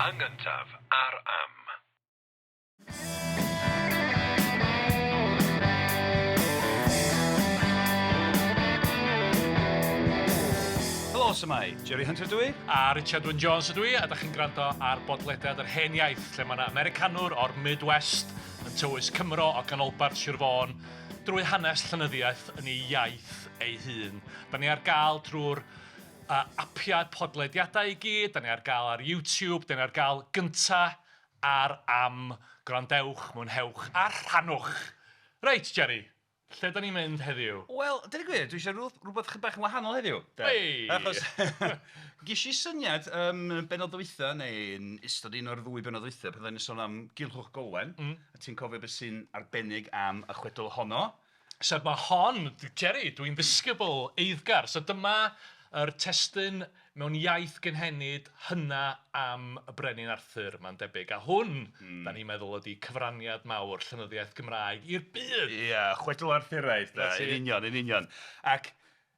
Yn gyntaf, ar Am. Helo, su'mai? Jerry Hunter dw i. A Richard Wyn Jones ydw i, a da chi'n gwrando ar bodlediad yr Hen Iaith, lle mae yna Americanwr o'r Midwest yn tywys Cymro o ganolbarth Sir Fôn drwy hanes llenyddiaeth yn ei iaith ei hun. Da ni ar gael drwy'r apiau podlediadau i gyd, da ni ar gael ar YouTube, da ni ar gael gynta ar Am. Gwrandewch, mwynhewch a rhannwch! Reit, Jerry, lle da ni'n mynd heddiw? Wel, deud y gwir, dwi eisiau rhywbeth chydig bach yn wahanol heddiw. De. Hey! Achos ges i syniad yn bennod ddwytha, neu yn ystod un o'r ddwy bennod ddwytha, pan oedden ni'n sôn am Gulhwch Golwen, a ti'n cofio beth sy'n arbennig am y chwedl honno? So mae hon, Jerry, dwi'n ddisgybl eiddgar. So dyma yr testun mewn iaith gynhenid hynna am y Brenin Arthur, mae'n debyg. A hwn, da ni'n meddwl, ydy cyfraniad mawr llenyddiaeth Gymraeg i'r byd. Ia, chwedl Arthuraidd de, yn union, yn union. Ac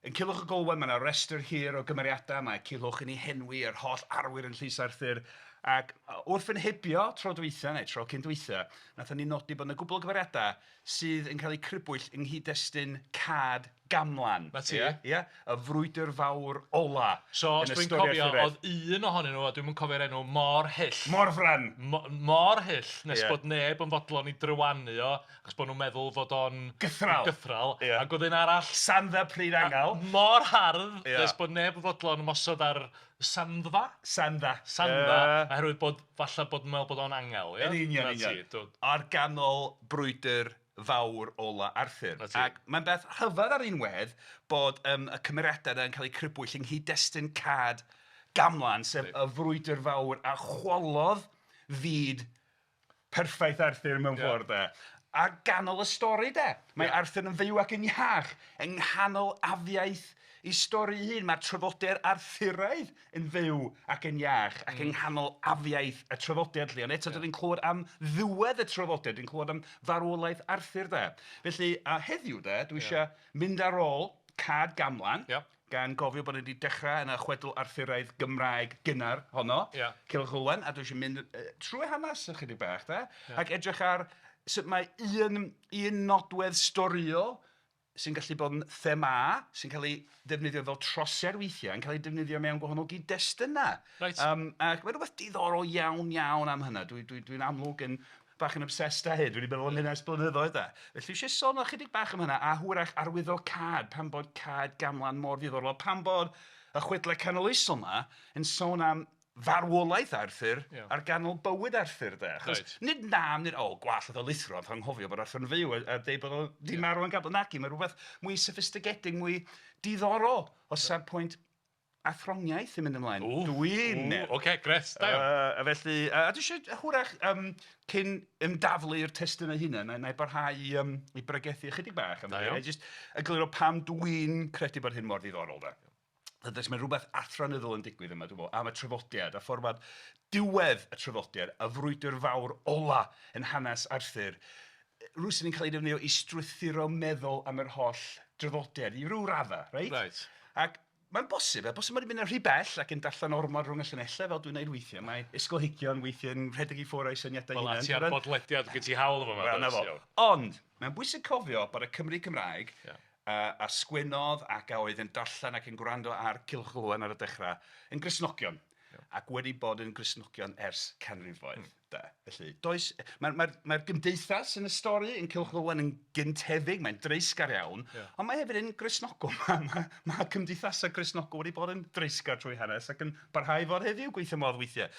yn Culhwch ac Olwen mae 'na restr hir o gymeriadau, mae Culhwch yn ei henwi, yr holl arwyr yn Llys Arthur, ac wrth fy nhybio tro dwytha, neu tro cyn dwytha, wnaethon ni nodi bod 'na gwbl o gymeriadau sydd yn cael eu crybwyll yng nghyd-destun Cad Gamlan. 'Na ti. Ia, ia, y frwydr fawr ola. So os dwi'n cofio, oedd un ohonyn nhw, a dwi'm yn cofio'r enw, mor hyll. Morfran! Mor hyll nes bod neb yn fodlon ei drywanu o, achos bod nhw'n meddwl fod o'n... Gythral! Gythral. Ia. Ac oedd un arall... Sandda Pryd Angel. Mor hardd nes bod neb yn fodlon ymosod ar Sandfa? Sandda. Sandda, oherwydd bod falle bod nhw'n meddwl bod o'n angel, ia? Yn union, yn union. Ar ganol brwydr fawr ola Arthur. Ac mae'n beth rhyfedd ar un wedd bod y cymeriadau yna yn cael eu crybwyll yng nghyd-destun Cad Gamlan, sef y frwydr fawr a chwalodd fyd perffaith Arthur mewn ffordd de. Ar ganol y stori de. Mae Arthur yn fyw ac yn iach yng nghanol afiaith ei stori ei hun. Mae'r traddodiad Arthuraidd yn fyw ac yn iach ac yng nghanol afiaith y traddodiad 'lly. Ond eto dan ni'n clywed am ddiwedd y traddodiad, ni'n clywed am farwolaeth Arthur de. Felly a heddiw de, dwi eisiau mynd ar ôl Cad Gamlan. Gan gofio bod ni wedi dechrau yn y chwedl Arthuraidd Gymraeg gynnar honno, Culhwch ac Olwen, a dwi eisiau mynd trwy hanes ychydig bach de, ac edrych ar sut mae un, un nodwedd storïol sy'n gallu bod yn thema, sy'n cael ei ddefnyddio fel trosiad weithiau, yn cael ei defnyddio mewn gwahanol gyd-destunau. Reit. Ac mae rhywbeth diddorol iawn, iawn am hynna. Dwi'n dwi, dwi, dwi amlwg yn bach yn obsessed â hyn, dwi wedi meddwl am hynna ers blynyddoedd de. Felly eisiau sôn ychydig bach am hynna, a hwyrach arwyddocâd, pam bod Cad Gamlan mor ddiddorol, pam bod y chwedlau canoloesol yma yn sôn am farwolaeth Arthur ar ganol bywyd Arthur de. Achos nid nam, nid, o, gwall oedd o lithro, oedd anghofio bod Arthur yn fyw a, a deud bod o wedi marw yn gadw. Naci, mae rhywbeth mwy sophistigedig, mwy diddorol o safbwynt athroniaeth yn mynd ymlaen. Dwi'n meddwl. Oce, grêt, da iawn. A felly, a dwi eisiau, hwyrach, cyn ymdaflu i'r testun ei hunan, na i barhau i, i bregethu ychydig bach. Da iawn. Jyst egluro pam dwi'n credu bod hyn mor ddiddorol, de. Dydy, mae rhywbeth athronyddol yn digwydd yma, dwi'n meddwl, am y traddodiad, a ffordd mae diwedd y traddodiad, y frwydr fawr ola yn hanes Arthur, rhywsut yn cael ei ddefnyddio i strwythuro meddwl am yr holl draddodiad, i ryw raddau, reit? Reit. Ac mae'n bosib, a bosib mod i'n mynd yn rhy bell ac yn darllen ormod rhwng y llinellau fel dwi'n neud weithiau. Mae ysgolheigion weithiau'n rhedeg i ffwrdd o'i syniadau Wel, hunain. a ti ar bodlediad, gen ti hawl efo fo. Wel, 'na fo. Ond, mae'n bwysig cofio bod y Cymry Cymraeg a sgwennodd ac a oedd yn darllen ac yn gwrando ar Culhwch ac Olwen ar y dechrau yn Gristnogion ac wedi bod yn Gristnogion ers canrifoedd. De. Felly, does... Mae'r mae, mae gymdeithas yn y stori yn Culhwch ac Olwen yn gyntefig, mae'n dreisgar iawn, ond mae hefyd yn Gristnogol. Mae, mae, mae cymdeithasau Gristnogol wedi bod yn dreisgar trwy hanes ac yn barhau i fod heddiw, gweithio modd weithiau.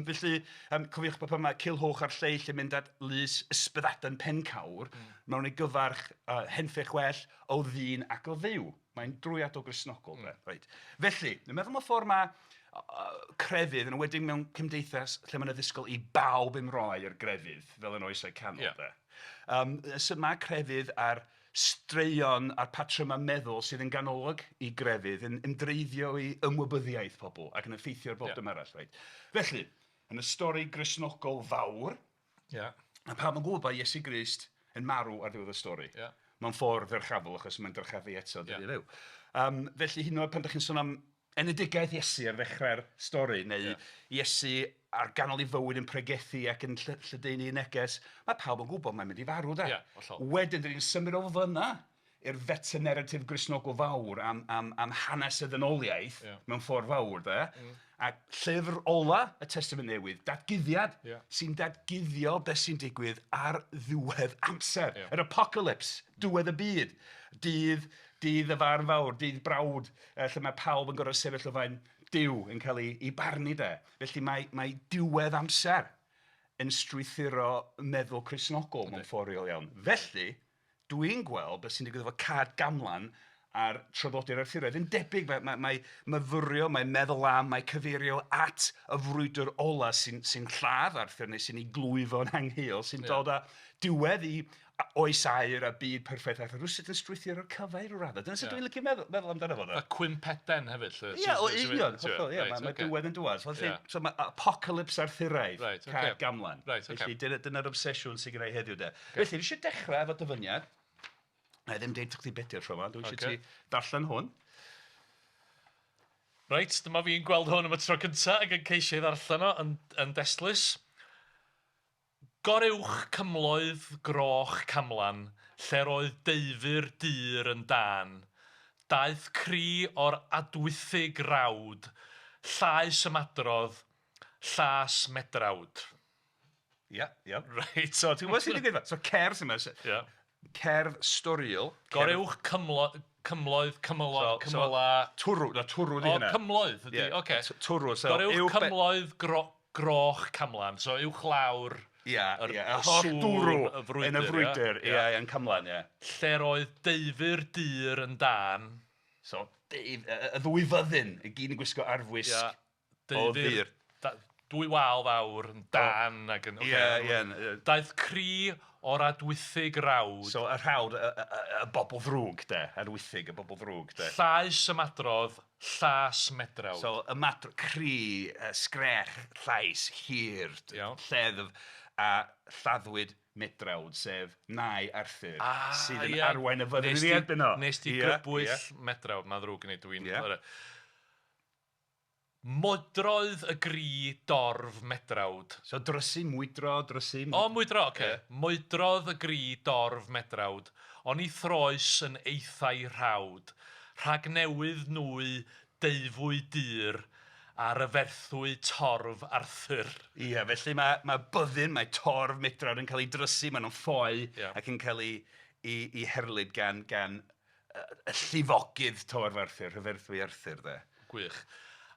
Felly, cofiwch bod pan mae Culhwch a'r lleill yn mynd at lys Ysbyddaden Pencawr, mewn ei gyfarch henffych well o ddyn ac o dduw. Mae'n drwyadl Gristnogol, de. Reit. Felly, dwi'n meddwl mewn ffordd mae crefydd, yn enwedig mewn cymdeithas lle mae 'na ddisgwyl i bawb ymroi i'r grefydd, fel yn oesau canol, de. Sut mae crefydd a'r straeon a'r patrymau meddwl sydd yn ganolog i grefydd yn ymdreiddio i ymwybyddiaeth pobl ac yn effeithio ar bob dim arall, reit. Felly, yn y stori Gristnogol fawr, Mae pawb yn gwybod bod Iesu Grist yn marw ar ddiwedd y stori. Mewn ffordd ddyrchafol, achos mae'n dyrchafu eto dydy fyw. Felly, hyd yn oed pan dach chi'n sôn am enedigaeth Iesu ar ddechrau'r stori, neu Iesu ar ganol ei fywyd yn pregethu ac yn lledaenu ei neges, mae pawb yn gwybod mae'n mynd i farw de. Ia, hollol. Wedyn, dyn ni'n symud o fyna i'r feta-narrative Gristnogol fawr am, am, am hanes y ddynoliaeth yeah. mewn ffordd fawr, de. A llyfr ola y Testament Newydd, datguddiad, yeah. sy'n datguddio beth sy'n digwydd ar ddiwedd amser, yeah. yr apocalypse, diwedd y byd, dydd, dydd y farn fawr, dydd brawd, lle mae pawb yn gorfod sefyll o flaen Duw yn cael ei, ei barnu de. Felly mae, mae diwedd amser yn strwythuro meddwl Cristnogol mewn ffordd real iawn. Felly, dwi'n gweld beth sy'n digwydd efo Cad Gamlan a'r traddodiad Arthuraidd yn debyg. Mae, mae, mae myfyrio, mae meddwl am, mae cyfeirio at y frwydr ola sy'n sy lladd Arthur neu sy'n ei glwyfo'n angheuol, sy'n yeah. dod â diwedd i oes aur a byd perffaith Arthur. Rhywsut yn strwythuro cyfau rhyw raddau. Dyna sut yeah. dwi'n licio meddwl, meddwl amdano fo. A cwymp Eden hefyd. Ie, o union, hollol, ie, mae, mae diwedd yn dŵad. So, yeah. so mae apocalypse Arthuraidd, right, okay. Cad Gamlan. Right, okay. Felly dyna'r dyna obsesiwn sydd gen i heddiw de. Okay. Felly, fi eisiau dechrau efo dyfyniad. Na i ddim deud chdi beth yw'r tro yma, dwi eisiau okay. ti darllen hwn. Reit, dyma fi'n gweld hwn am y tro cyntaf ac yn ceisio ei ddarllen o yn, yn destlus. Goruwch cymloedd groch Camlan, lle'r oedd deufur dur yn dân, daeth cri o'r adwythig rawd, llaes ymadrodd, llas medrawd. Ia, ia. Reit. So, ti'n gwybod sy'n digwydd? So, cerdd sy'n yma. Ia. Cerdd storiol. Goruwch cymlo, cymloedd, cymylo, so, cymyla... So, twrw, na twrw di O, hynna. cymloedd ydi, Ie, oce. Twrw, so... Goruwch cymloedd gro, groch Camlan, so uwch lawr Ia, yr, ia, y y holl sŵn, dwrw y frwydr, yn y frwydr, ia. ia, ia, yn Camlan, ia. Lle'r oedd deufur dur yn dân. So, deif, y, y ddwy fyddin, y gyd yn gwisgo arfwisg Ia, o deufur, ddur. da, dwy wal fawr yn dan ac yn... Ie, ocê. ie. Daeth cri o'r adwythig rawd. So, y rhawd, y, y, y, y bobl ddrwg, de, adwythig, y bobl ddrwg, de. Llais ymadrodd, llas medrawd. So, ymadrodd, cri, sgrech, llais, hir, Iawn. lleddf, a lladdwyd Medrawd, sef nai Arthur, Ah, sydd yn ie. arwain y fyddin Nes i di- erbyn o. Nes di Ie, grybwyll ie. Medrawd, mae'n ddrwg gen i, dwi'n... Ie. Modroedd y gri dorf Medrawd. So drysu, mwydro, drysu. O, mwydro, oce. Ie. Mwydrodd y gri dorf Medrawd, ond i throes yn eithau rhawd. Rhag newydd nwy deufwy dur ar y ferthwy torf Arthur. Ie, felly mae, mae byddin, mae torf Medrawd yn cael ei drysu, maen nhw'n ffoi Ie. ac yn cael ei, ei, ei herlid gan, gan y llifogydd torf Arthur, rhyferthwy Arthur, de. Gwych.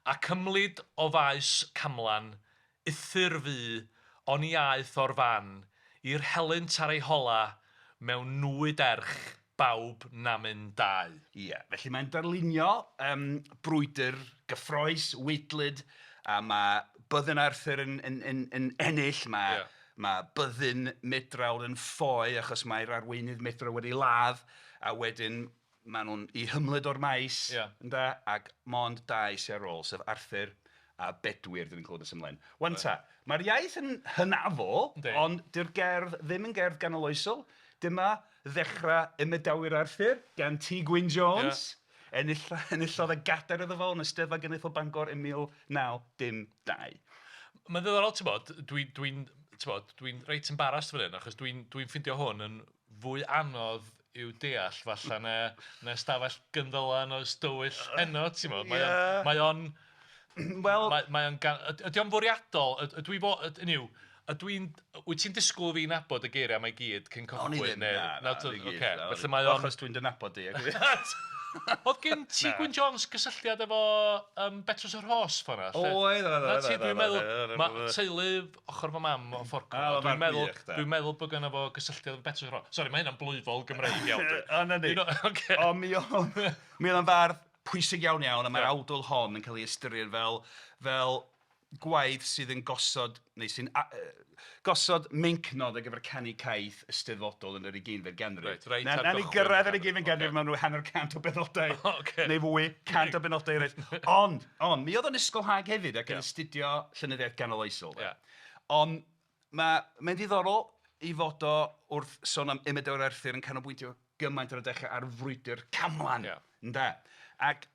Ac ymlid o faes Camlan, uthr fu, oni aeth o'r fan, i'r helynt ar ei hola, mewn nwyd erch, bawb namyn dau. Ie, felly mae'n darlunio um, brwydr gyffroes, weidlyd, a mae byddin Arthur yn, yn, yn, yn ennill, mae, Ie. mae byddin Medrawd yn ffoi achos mae'r arweinydd Medrawd wedi ladd, a wedyn maen nhw'n i hymlid o'r maes, Ie. ynde, ac mond dau sy'n ar ôl, sef Arthur a Bedwyr, dyn ni'n clywed ys ymlaen. Wan ta, mae'r iaith yn hynafol, Yndi. ond dyw'r gerdd ddim yn gerdd ganoloesol. Dyma ddechrau Ymadawyr Arthur gan T. Gwyn Jones. Ennill, enillodd y gadair iddo fo yn y Steddfod Genedlaethol Bangor yn 1902. Mae'n ddiddorol, ti'n bod, dwi'n dwi ti'n dwi reit embarrassed fan hyn, achos dwi'n dwi ffindio hwn yn fwy anodd i'w deall falle na, na stafell gynddylan o stywyll heno, ti'n bod. Mae o'n... Ie. Mae o'n Wel, Mae, mae o'n... Ydy o'n fwriadol? Ydw i fo... Ydw i... Ydw i'n... Wyt ti'n disgwyl fi nabod y geiriau mae i gyd cyn o'n i cychwyn? ddim, na, na, na, i gyd, Oce, na, felly mae o'n... Achos dwi'n dynabod di. Oedd gen ti Gwyn Jones gysylltiad efo um, Betrus yr Rhos ffordd Oedd, oedd, Na oedd, ti, oedd, dwi'n oedd, meddwl, oedd, mae oedd. teulu ochr fy mam o ffordd. Ah, Dwi'n ma'r meddwl, gwych, de. dwi'n meddwl bod gynno fo gysylltiad efo Betrus yr Rhos. Sori, mae hynna'n blwyfol Gymreig iawn. dwi. O, na ni. You know, ocê. O, mi oedd mi oedd o'n fardd pwysig iawn iawn, a mae'r Ie. awdl hon yn cael ei ystyried fel, fel gwaith sydd yn gosod, neu sy'n gosod meincnod ar gyfer canu caeth ysteddfodol yn yr 20fed ganrif. Reit, reit Na, ar na ni gychwyn gyrraedd y yr 20fed ganrif, ocê. mewn rhyw 150 o benodau, Ocê. neu fwy, 100 o benodau eraill. Ond, ond, mi oedd o'n ysgolhaig hefyd ac yn Ie. astudio llenyddiaeth ganoloesol. de. Ie. Ond mae, mae'n ddiddorol i fod o wrth sôn am Ymadawyr Arthur yn canolbwyntio gymaint ar y dechrau ar frwydr Camlan. Ie. Ynde? Ac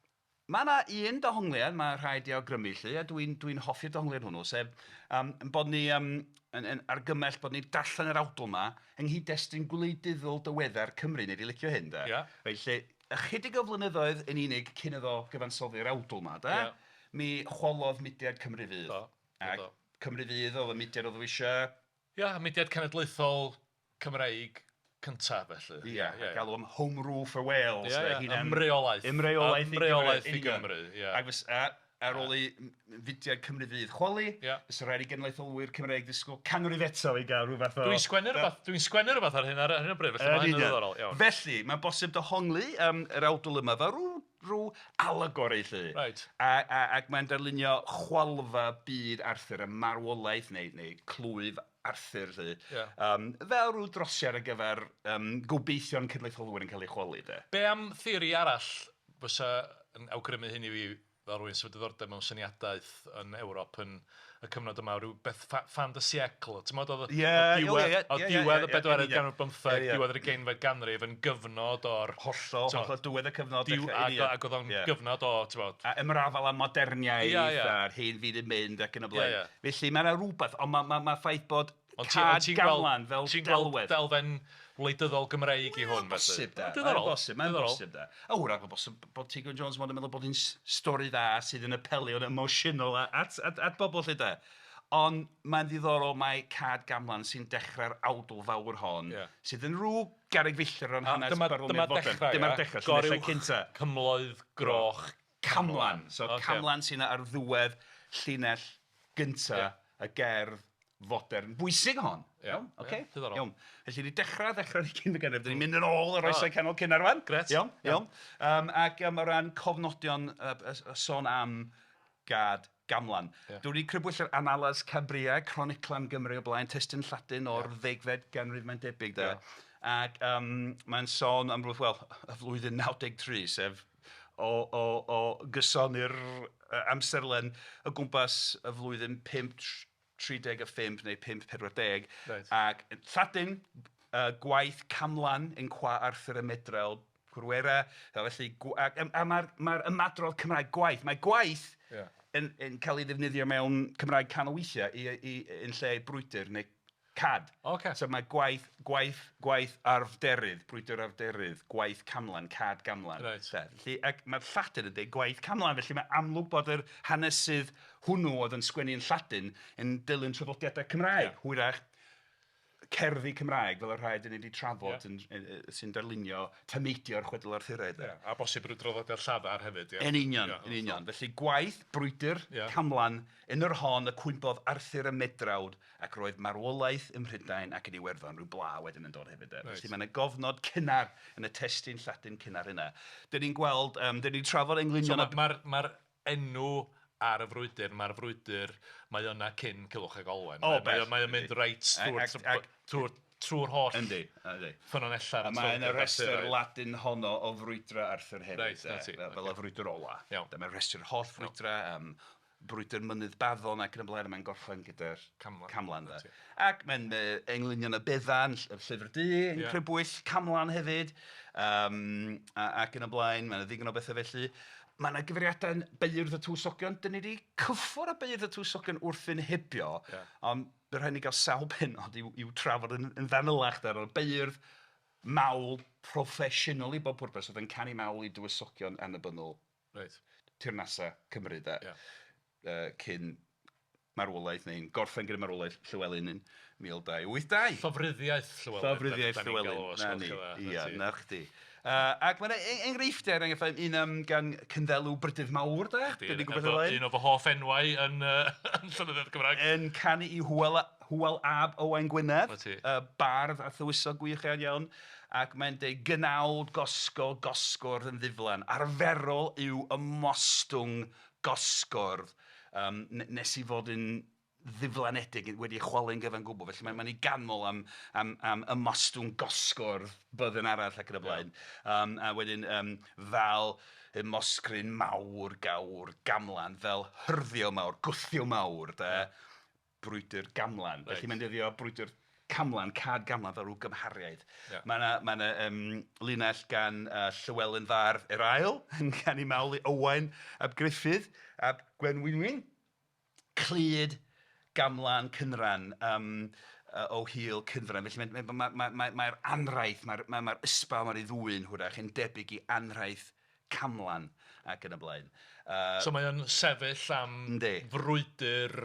Mae 'na un dehongliad mae rhaid ei awgrymu 'lly, a dwi'n dwi'n hoffi'r dehongliad hwnnw, sef yym ein bod ni yym yn yn argymell bod ni'n darllen yr awdl 'ma yng nghyd-destun gwleidyddol diweddar Cymru. Wnei di licio hyn de. Ia. Felly, ychydig o flynyddoedd yn unig cyn iddo gyfansoddi'r awdl 'ma de, Ia. mi chwalodd mudiad Cymru Fydd. Do. Ac Cymru Fydd oedd y mudiad oedd eisiau... Ia, mudiad cenedlaethol Cymreig cyntaf felly. Ia, ia, galw am Home Rule for Wales. Ia, ia, ymreolaeth. Ymreolaeth i Gymru. Ymreolaeth i Gymru, ia. Ac fysa, ar ôl i fudiad Cymru Fydd chwalu, ia. Fysa rhaid i genedlaetholwyr Cymreig ddisgwyl canrif eto i gael rhyw fath o... Dwi'n sgwennu rhywbeth, dwi'n sgwennu rhywbeth ar hyn ar hyn o bryd, felly mae hyn yn ddiddorol, iawn. Felly, mae'n bosib dehongli yr awdl yma fel rhyw, rhyw alegori 'lly. Reit. A, a, ac mae'n darlunio chwalfa byd Arthur, y marwolaeth neu, neu clwyf Arthur 'lly. Ia. Fel rhyw drosiad ar gyfer gobeithion cenedlaetholwyr yn cael eu chwalu de. Be am theori arall fysa yn awgrymu hyn i fi fel rhywun sydd â diddordeb mewn syniadaeth yn Ewrop yn y cyfnod yma, rhyw beth fin de siècle, timod, oedd diwedd, oedd diwedd y bedwaredd ganrif bymtheg, diwedd yr ugeinfed ganrif yn gyfnod o'r... Hollol, hollol, diwedd y cyfnod. Ac oedd o'n gyfnod o, timod... A ymrafael â moderniaeth a'r hen fyd yn mynd ac yn y blaen. Felly mae 'na rywbeth, ond mae ma' ma' ffaith bod Cad Gamlan fel Ti'n delwedd... gweld delfen wleidyddol Gymreig i hwn, felly? Bosib de, Diddorol. Mae'n bosib, mae'n Diddorol. bosib de. A wrach, mae'n bosib bod T Gwyn Jones mond yn meddwl bod hi'n stori dda sydd yn apelio'n emosiynol at, at, at bobl 'lly de. Ond mae'n ddiddorol mai Cad Gamlan sy'n dechrau'r awdl fawr hon, sydd yn rhyw garreg filltir o'n hanes dyma, dyma dechrau, Dyma'r dechrau, llinellau cynta. Cymloedd groch Camlan. So Camlan sy'n ar ddiwedd llinell gynta y gerdd fodern bwysig hon. Iawn, ocê? Diddorol. Iawn. Felly ni dechrau ddechrau'r ugeinfed ganrif, dan ni'n mynd yn ôl yr oesau canol cynnar rŵan. Grêt. Iawn, iawn. Ac o ran cofnodion sôn am Gad Gamlan. Dwi wedi crybwyll yr Annales Cambriae, Croniclan Gymru o blaen, testun Lladin o'r ddegfed ganrif mae'n debyg de. Ac mae'n sôn am rywbeth, wel, y flwyddyn 93, sef o, o, o gysoni'r amserlen o gwmpas y flwyddyn 535 neu 540. Reit. Ac yn Lladin, gwaith Camlan yn qua Arthur y Medrawd Cwrwera. Felly, ac, a mae'r mae ymadrodd Cymraeg gwaith, mae gwaith yn, yn cael ei ddefnyddio mewn Cymraeg canol weithiau i, i, yn lle brwydr neu cad. Ocê. So mae gwaith, gwaith, gwaith arfderydd, brwydr arfderydd, gwaith Camlan, cad Gamlan. Reit. De. Felly, ac mae'r Lladin yn dweud gwaith Camlan, felly mae amlwg bod yr hanesydd hwnnw oedd yn sgwennu yn Lladin yn dilyn traddodiadau Cymraeg. Hwyrach cerddi Cymraeg fel y rhai dan ni 'di trafod yn, yn, sy'n darlunio tameidio'r chwedl Arthuraidd. Ia, a bosib rhyw draddodiad llafar hefyd, ia. Yn union, yn union. Felly gwaith, brwydr, Camlan, yn yr hon y cwympodd Arthur y Medrawd ac roedd marwolaeth ym Mhrydain ac yn Iwerddon, rhyw bla wedyn yn dod hefyd. De. Felly mae yna gofnod cynnar yn y testun Lladin cynnar yna. Dan ni'n gweld, dan ni'n trafod englynion... So mae'r ma enw ar y frwydr, mae'r frwydr, mae yna cyn Culhwch ag Olwen. O, bell. Mae o'n mynd reit trwy'r trwy, trwy'r holl yndi, yndi. ffynonellau. A mae yna rhestr Ladin honno o frwydrau Arthur hefyd. Reit, na ti. Fel, fel y frwydr ola. Iawn. Mae'r rhestr holl frwydrau, brwydr Mynydd Baddon ac yn y blaen, a mae'n gorffen gyda'r Camlan. Camlan de. Ac mae'n englynion y Beddan, y Llyfr Du, yn crybwyll Camlan hefyd, ac yn y blaen, mae yna ddigon o bethau felly. Mae yna gyfeiriadau yn Beirdd y Tywysogion, dyn ni wedi cyffwrdd â Beirdd y Tywysogion wrth fynd hebio, ond bydd rhaid ni gael sawl pennod i'w, i'w trafod yn, yn fanylach de, ond beirdd mawl proffesiynol i bob pwrpas oedd yn canu mawl i dywysogion annibynnol teyrnasau Cymru de. Cyn marwolaeth neu'n gorffen gyda marwolaeth Llywelyn yn 1282. Llofruddiaeth Llywelyn. Llofruddiaeth Llywelyn. Na ni. Ia, na chdi. Ac mae yna enghreifftiau, er enghraifft, un gan Cynddelw Brydydd Mawr, de? Chdi, Dwi 'di gwybod o un o fy hoff enwau yn, yn llenyddiaeth Gymraeg. Yn canu i Hywel, Hywel ab Owain Gwynedd. Na ti. Bardd a thywysog gwych iawn iawn. Ac mae'n deud, gnawd gosgo gosgwrdd yn ddiflan. Arferol yw ymostwng gosgwrdd nes i fod yn ddiflanedig, wedi chwalu'n gyfan gwbl. Felly mae'n mae'n ei ganmol am, am, am ymostwng gosgwrdd byddin arall ac yn y blaen. A wedyn fel ymosgryn mawr gawr gamlan, fel hyrddio mawr, gwthio mawr, de, brwydr gamlan. Felly mae'n dyddio brwydr Camlan, Cad Gamlan fel rhyw gymhariaeth. Ia. Mae 'na mae 'na yym linell gan Llywelyn Fardd yr Ail yn canu mawl i Owain ap Gruffydd ap Gwenwynwyn. Clyd Gamlan Cynran yym o hil Cynfran. Felly mae'n mae mae mae mae'r anrhaith, mae'r mae mae'r ysbail mae'r ei ddwyn hwyrach yn debyg i anrhaith Camlan ac yn y blaen. So mae o'n sefyll am... Yndi. ...frwydr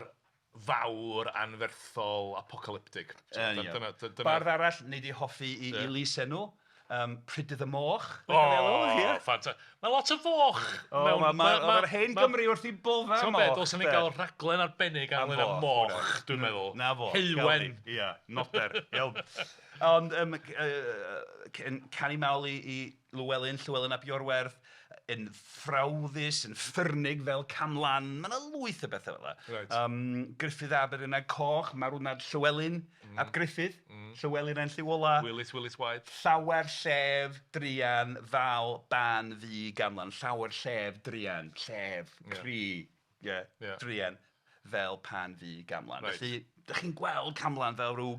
fawr, anferthol, apocalyptig. Yn union. Dyna, dyna, dyna... Bardd arall, nei di hoffi i, i lysenw, Prydydd y Moch. O, ffantastig. Mae lot o foch. O, mewn, mae'r ma, ma, ma, hen Gymru wrth i bodda moch. Ti'n dylsen ni gael rhaglen arbennig am y moch, dwi'n meddwl. Na fo. Heiwen. Ia, noder. Iawn. Ond canu mawl i Lywelyn, Llywelyn ap Iorwerth, yn ffrawddus, yn ffyrnig fel Camlan. Mae yna lwyth o bethau fel yna. Right. Gruffydd ab yr Ynad Coch, marwnad Llywelyn ap Gruffydd, Llywelyn ein Llyw Ola. Willis, Willis Waed. Llawer llef, druan, fal, ban, fu, Gamlan. Llawer llef, druan, llef, cri, yeah, druan, fel pan fu Gamlan. Right. Felly, dych chi'n gweld Camlan fel rhyw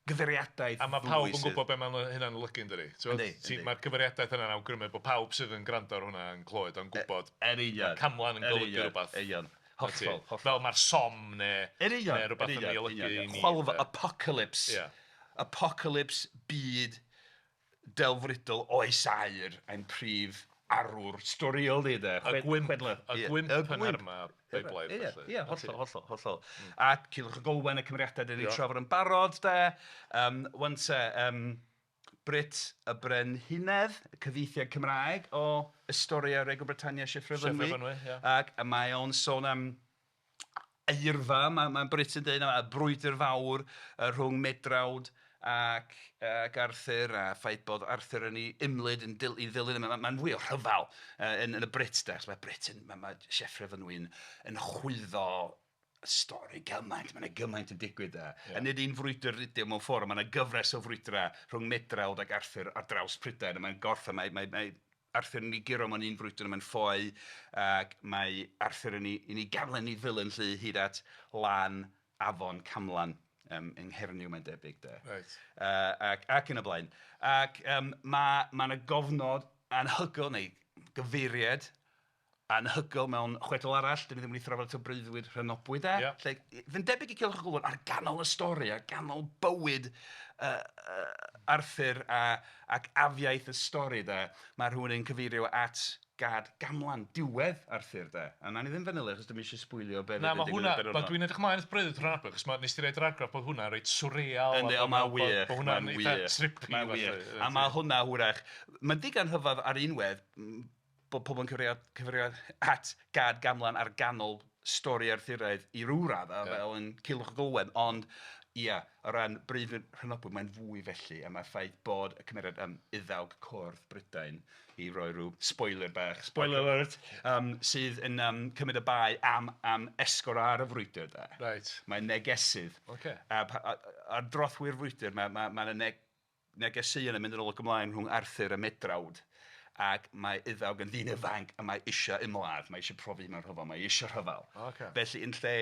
gyfeiriadaeth A mae pawb yn gwybod be mae hynna'n olygu, yn dydi? Yndi, yndi. Mae'r cyfeiriadaeth yna'n awgrymu bod pawb sydd yn gwrando ar hwnna yn clywed o'n gwybod. Yn union. Mae Camlan yn golygu rhywbeth. Yn union. Hollol, hollol. Fel mae'r Somme neu, yn union, neu rhywbeth yn ei olygu i ni. Chwalfa, apocalypse. Yeah. Apocalypse byd delfrydol oes aur ein prif arwr storiol ni de. Y gwymp, y gwymp yn nherma Beiblaidd. Ie, ie, hollol, hollol, hollol. A Culhwch ac Olwen, y cymeriadau dan ni 'di trafod yn barod de. Wan te, Brut y Brenhinedd, cyfieithiad Cymraeg o Historia Regum Britanniae Sieffre Fynwy. Sieffre Fynwy, ie. Ac mae o'n sôn am eirfa, mae Brut yn dweud, y brwydr fawr rhwng Medrawd ac ac Arthur a ffaith bod Arthur yn ei ymlid yn dil- i ddilyn mae'n ma fwy o rhyfel yn y Brut de, achos mae Brut yn, mae ma Sieffre Fynwy'n yn chwyddo stori gymaint, mae yna gymaint yn digwydd de. Yeah. A nid un frwydr ydy o mewn ffordd, mae yna gyfres o frwydrau rhwng Medrawd ac Arthur ar draws Prydain, a mae'n gorffen, mae, mae, mae Arthur yn ei guro mewn un frwydr a mae'n ffoi ac mae Arthur yn ei, yn ei ganlyn i ddilyn 'lly hyd at lan afon Camlan yng Nghernyw mae'n debyg de. Reit. Ac, ac yn y blaen. Ac mae ma 'na gofnod anhygoel neu gyfeiriad anhygoel mewn chwedl arall, dan ni ddim wedi thrafod eto breuddwyd Rhonabwy de. Ia. Lle, fy'n debyg i Culhwch ac Olwen, ar ganol y stori, ar ganol bywyd Arthur a, ac afiaith y stori de, mae rhywun yn cyfeirio at Gad Gamlan, diwedd Arthur de. A wnawn ni ddim fanylu achos dwi'm eisiau sbwylio be Na, fydd yn mae digwydd hwnna... yn y bennod Ma, dwi'n edrych ymlaen at breuddwyd Rhonabwy, achos ma, nes ti roid yr argraff bod hwnna'n reit swreal. Yndi, ond mae'n wych. Bod hwnna'n Mae'n eitha wych. trippy. Mae'n felly. wych. A mae hwnna hwyrach... Mae'n digon rhyfedd ar un wedd bod pobl yn cyfeirio, cyfeirio at Gad Gamlan ar ganol stori Arthuraidd i ryw raddau, Ie. fel yn Culhwch ac Olwen, ond ia, o ran breuddwyd Rhonabwy, mae'n fwy felly, a mae'r ffaith bod y cymeriad Iddawg Cordd Brydain, i roi rhyw spoiler bach, spoiler alert, sydd yn cymryd y bai am, am esgor ar y frwydr, de. Reit. Mae'n negesydd. Ocê. A ar drothwy'r frwydr, mae ma, ma 'na negeseuon yn mynd yn ôl ac ymlaen rhwng Arthur a Medrawd ac mae Iddawg yn ddyn ifanc a mae eisiau ymladd, mae eisiau profi mewn rhyfel, mae eisiau rhyfel. Ocê. Felly yn lle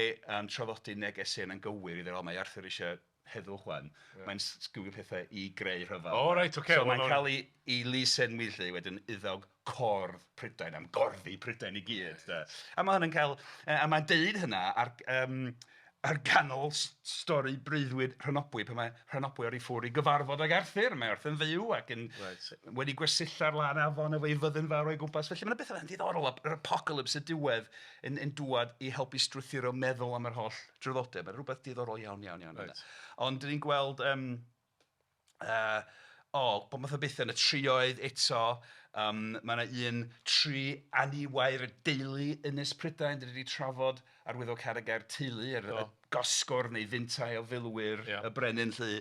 traddodi negeseuon yn gywir i ddweud, o mae Arthur eisiau heddwch wan, mae'n sgwio pethau i greu rhyfel. O reit, ocê. So mae'n cael ei, ei lysenwi 'lly wedyn Iddawg Cordd Prydain, am gorddi Prydain i gyd. De. A mae hwn yn cael, a mae'n deud hynna ar, ar ganol stori breuddwyd Rhonabwy, pan mae Rhonabwy ar ei ffwrdd i gyfarfod ag Arthur. Mae Arthur yn fyw ac yn Reit. wedi gwersylla ar lan afon efo'i fyddin fawr o'i gwmpas. Felly mae'n bethau yn ddiddorol, yr apocalypse y diwedd yn dŵad i helpu strwythuro meddwl am yr holl draddodiad. Mae'n rhywbeth diddorol iawn, iawn, iawn. Reit. Ond dyn ni'n gweld o, bob math o bethau yn y trioedd eto. Mae yna un tri aniwair y deulu Ynys Prydain, dyn ni wedi trafod arwyddocâd y gair teulu, yr, y gosgwrdd neu fintai o filwyr y brenin 'lly,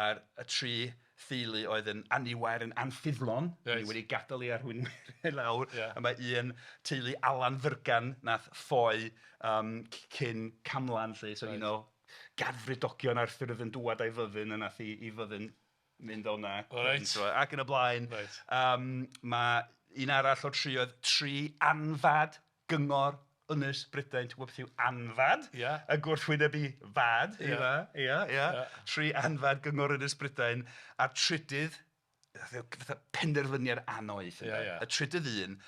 a'r y tri theulu oedd yn aniwair yn anffyddlon, Reit. ni wedi gadael i arweinwyr i lawr, Ia. a mae un teulu Alan Fyrgan nath ffoi cyn Camlan 'lly, so un o gadfridogion Arthur oedd yn dŵad a'i fyddin a nath i fyddin mynd o 'na. O reit. So, ac yn y blaen. Reit. Mae un arall o'r tri oedd tri anfad gyngor Ynys Brydain, ti'n gwybod beth yw anfad? Ia. Y gwrthwyneb i fad, ia, ia, ia. Tri anfad Gyngor Ynys Brydain, a'r trydydd, fatha penderfyniad annoeth. Ia, ia. Y trydydd un,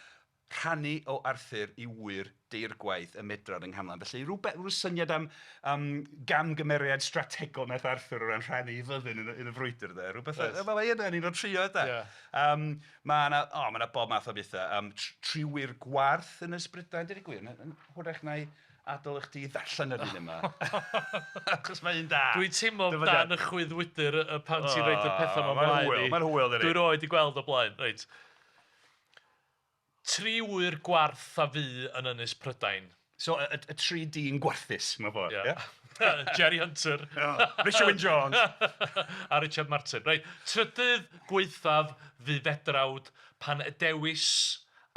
rhannu o Arthur i ŵyr deirgwaith y medran yng Nghamlan. Felly rhywbeth, rhyw syniad am, am gamgymeriad strategol wnaeth Arthur o ran rhannu ei fyddin yn y, yn y frwydr. De. Rhywbeth, right. Mae hynny'n un o'r trioedd. De. Yeah. Mae yna, oh, mae yna bob math o bethau. Triwyr gwarth yn Ysbrydain, dweud y gwir. Hwyrach na i adael i chdi ddarllen yr un yma. Achos mae un da. Dwi'n teimlo dan y chwyddwydr y pan ti'n rhoid y pethau 'ma mlaen i. Mae'n hwyl, dydi? Dwi 'rioed 'di gweld o blaen. Reit. Tri ŵyr gwarth a fu yn Ynys Prydain. So y tri dyn gwarthus, mewn ffordd, ia? Jerry Hunter. Richard Wyn Jones. A Richard Martin. Reit, trydydd gwaethaf fu fedrawd pan dewis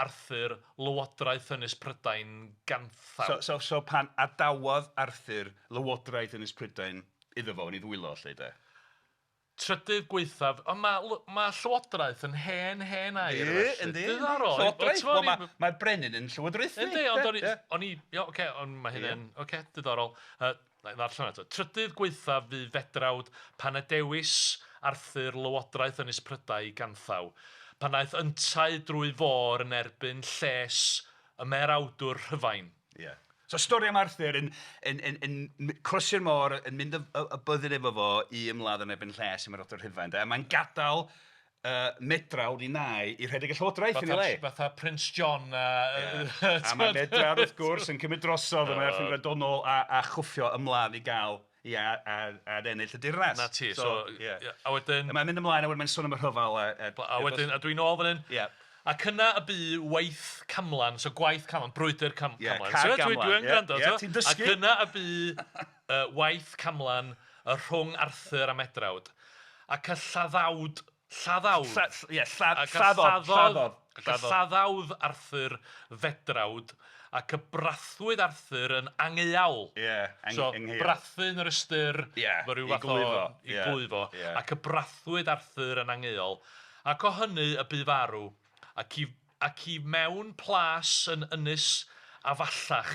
Arthur lywodraeth Ynys Prydain ganthaw. So pan adawodd Arthur lywodraeth Ynys Prydain iddo fo yn ei ddwylo 'lly de. Trydydd gwaethaf, ond mae ma' llywodraeth yn hen, hen air Yndi, felly. yndi. Diddorol. Llywodraeth, wel mae mae'r brenin yn llywodraethu. Yndi, ond o'n i, o'n i, ia, ocê, ond mae hynny'n, ocê, diddorol. Na i ddarllen eto. Trydydd gwaethaf fu fedrawd pan y dewis Arthur lywodraeth Ynys Prydau ganthaw, pan aeth yntau drwy fôr yn erbyn lles y Merawdwr Rhufain. Ie. So stori am Arthur yn yn yn yn croesi'r môr, yn mynd y y byddin efo fo i ymladd yn erbyn lles Ymerodraeth Rhufain de, a mae'n gadael Medrawd i nai i rhedeg y llywodraeth yn ei le. Fatha Prince John a... Yeah. A mae Medrawd wrth gwrs yn cymryd drosodd a mae Arthur yn gwrando nôl a a chwffio ymladd i gael i a a a ennill y dirnas. Na ti, so... Yeah. A wedyn... Mae'n mynd ymlaen a wedyn mae'n sôn am y rhyfel a... A wedyn, a dwi'n ôl fan hyn. Ie. Ac yna y bu waith Camlan, so gwaith Camlan, brwydr Cam yeah, Camlan. Cad Gamlan. Dwi, dwi yn gwrando. Yeah, ti'n dysgu. Ac yna y bu waith Camlan y rhwng Arthur a Medrawd. Ac y lladdawd, lladdawd. Ie, lladdodd, lladdodd. Ac y lladdawdd Arthur Fedrawd, ac y brathwyd Arthur yn angeuawl. Ie, so, brathu yn yr ystyr, yeah, fel rhyw fath o... I glwyfo. Yeah. Ac y brathwyd Arthur yn angeuol. Ac o hynny y bu farw, ac i, ac i mewn plas yn ynys Afallach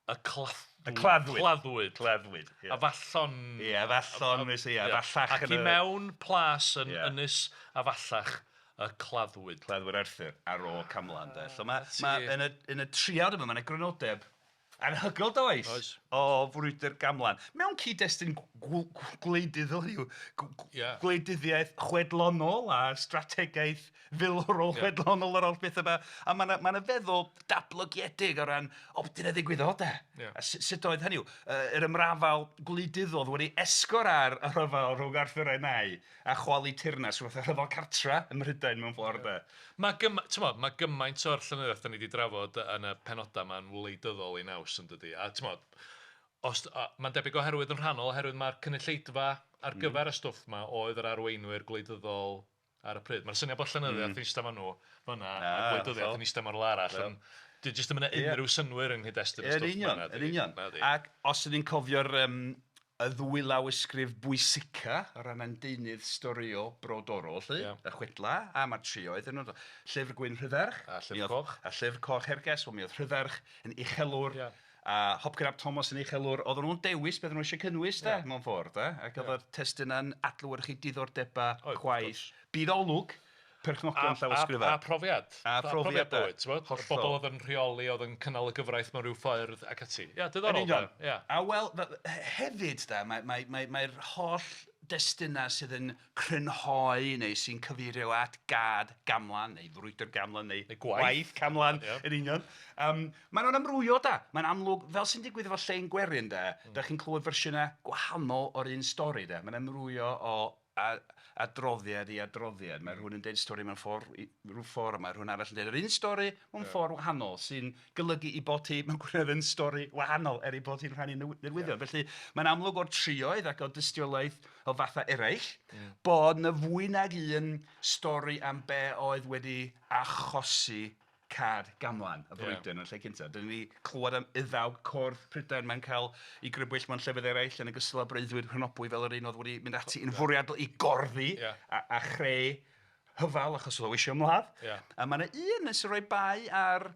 y claddwyd. Y claddwyd. Claddwyd. Claddwyd. Yeah. Afallon. Ie, yeah, Afallon, ie, yeah, Afallach. Ac i mewn plas yn ynys Afallach y claddwyd. Claddwyd Arthur ar ôl Camlan, de. So mae, ma, yn, y, yn y triawd yma, mae'n grynodeb anhygoel does? Oes. O frwydr Gamlan. Mewn cyd-destun gwleidyddol yw yeah. gwleidyddiaeth chwedlonol a strategaeth filwrol yeah. chwedlonol ar ôl beth yma. A mae yna ma feddwl datblygiedig o ran, o, dyna ddigwyddodd de. Yeah. A sut oedd hynny yw, yr ymrafal gwleidyddol wedi esgor ar y rhyfel rhwng Arthur a'i nai a chwalu teyrnas, rhyw fath o rhyfel cartra ym Mhrydain mewn ffordd de. Mae gyma, t'mod, mae gymaint o'r llenyddiaeth da ni wedi drafod yn y penodau yma'n wleidyddol ei naws yn dydi. A t'mod, os, mae'n debyg oherwydd yn rhannol, oherwydd mae'r cynulleidfa ar gyfer y stwff 'ma oedd yr arweinwyr gwleidyddol ar y pryd. Mae'r syniad bod llenyddiaeth yn eistedd fan nhw fan'na a gwleidyddiaeth yn eistedd mewn rhywle arall yn... Dio jyst ddim yn unrhyw synnwyr yng nghyd-destun y Yn stwff 'ma. union, yn union. Ac os ydyn ni'n cofio'r y ddwy lawysgrif bwysica o ran ein deunydd storiol brodorol 'lly, y chwedla a mae'r trioedd yn Llyfr Gwyn Rhydderch a Llyfr Coch a Llyfr Coch Herges. Wel mi oedd Rhydderch yn uchelwr a Hopcyn ap Tomos yn uchelwr. Oedden nhw'n dewis beth oedden nhw eisiau cynnwys de, mewn ffordd de, ac oedd yr testunau'n adlewyrchu diddordebau, chwaeth, byd olwg perchnogion llawysgrifau. A profiad. A profiad bywyd, ti'n gwbod? Hollol. Bobl oedd yn rheoli, oedd yn cynnal y gyfraith mewn rhyw ffordd ac ati. Ia, diddorol. Yn union. Ia. A wel, hefyd da, mae'r mae, mae, mae holl destunau sydd yn crynhoi neu sy'n cyfeirio at gad Gamlan neu frwydr Gamlan neu, neu gwaith, gwaith Camlan yn union. Maen nhw'n amrywio da. Mae'n amlwg, fel sy'n digwydd efo Lle'n Gwerin da, da chi'n clywed fersiynau gwahanol o'r un stori da. Mae'n amrywio o adroddiad i adroddiad. Mae rhywun yn deud stori mewn ffordd, rhyw ffordd, a mae rhywun arall yn deud yr un stori mewn ffordd wahanol, sy'n golygu i bod hi mewn gwirionedd yn stori wahanol, er ei bod hi'n rhannu newyddion. Felly mae'n amlwg o'r trioedd ac o dystiolaeth o fathau eraill bod 'na fwy nag un stori am be oedd wedi achosi Cad Gamlan, y frwydr yn y lle cyntaf. Dyn ni clywed am Iddawg Cordd Prydain, mae'n cael ei grybwyll mewn llefydd eraill yn ogystal â breuddwyd Rhonabwy fel yr un oedd wedi mynd ati yn fwriadol i gorddi a chreu hyfal achos oedd o eisiau ymladd. Yeah. A mae yna un sy'n rhoi bai ar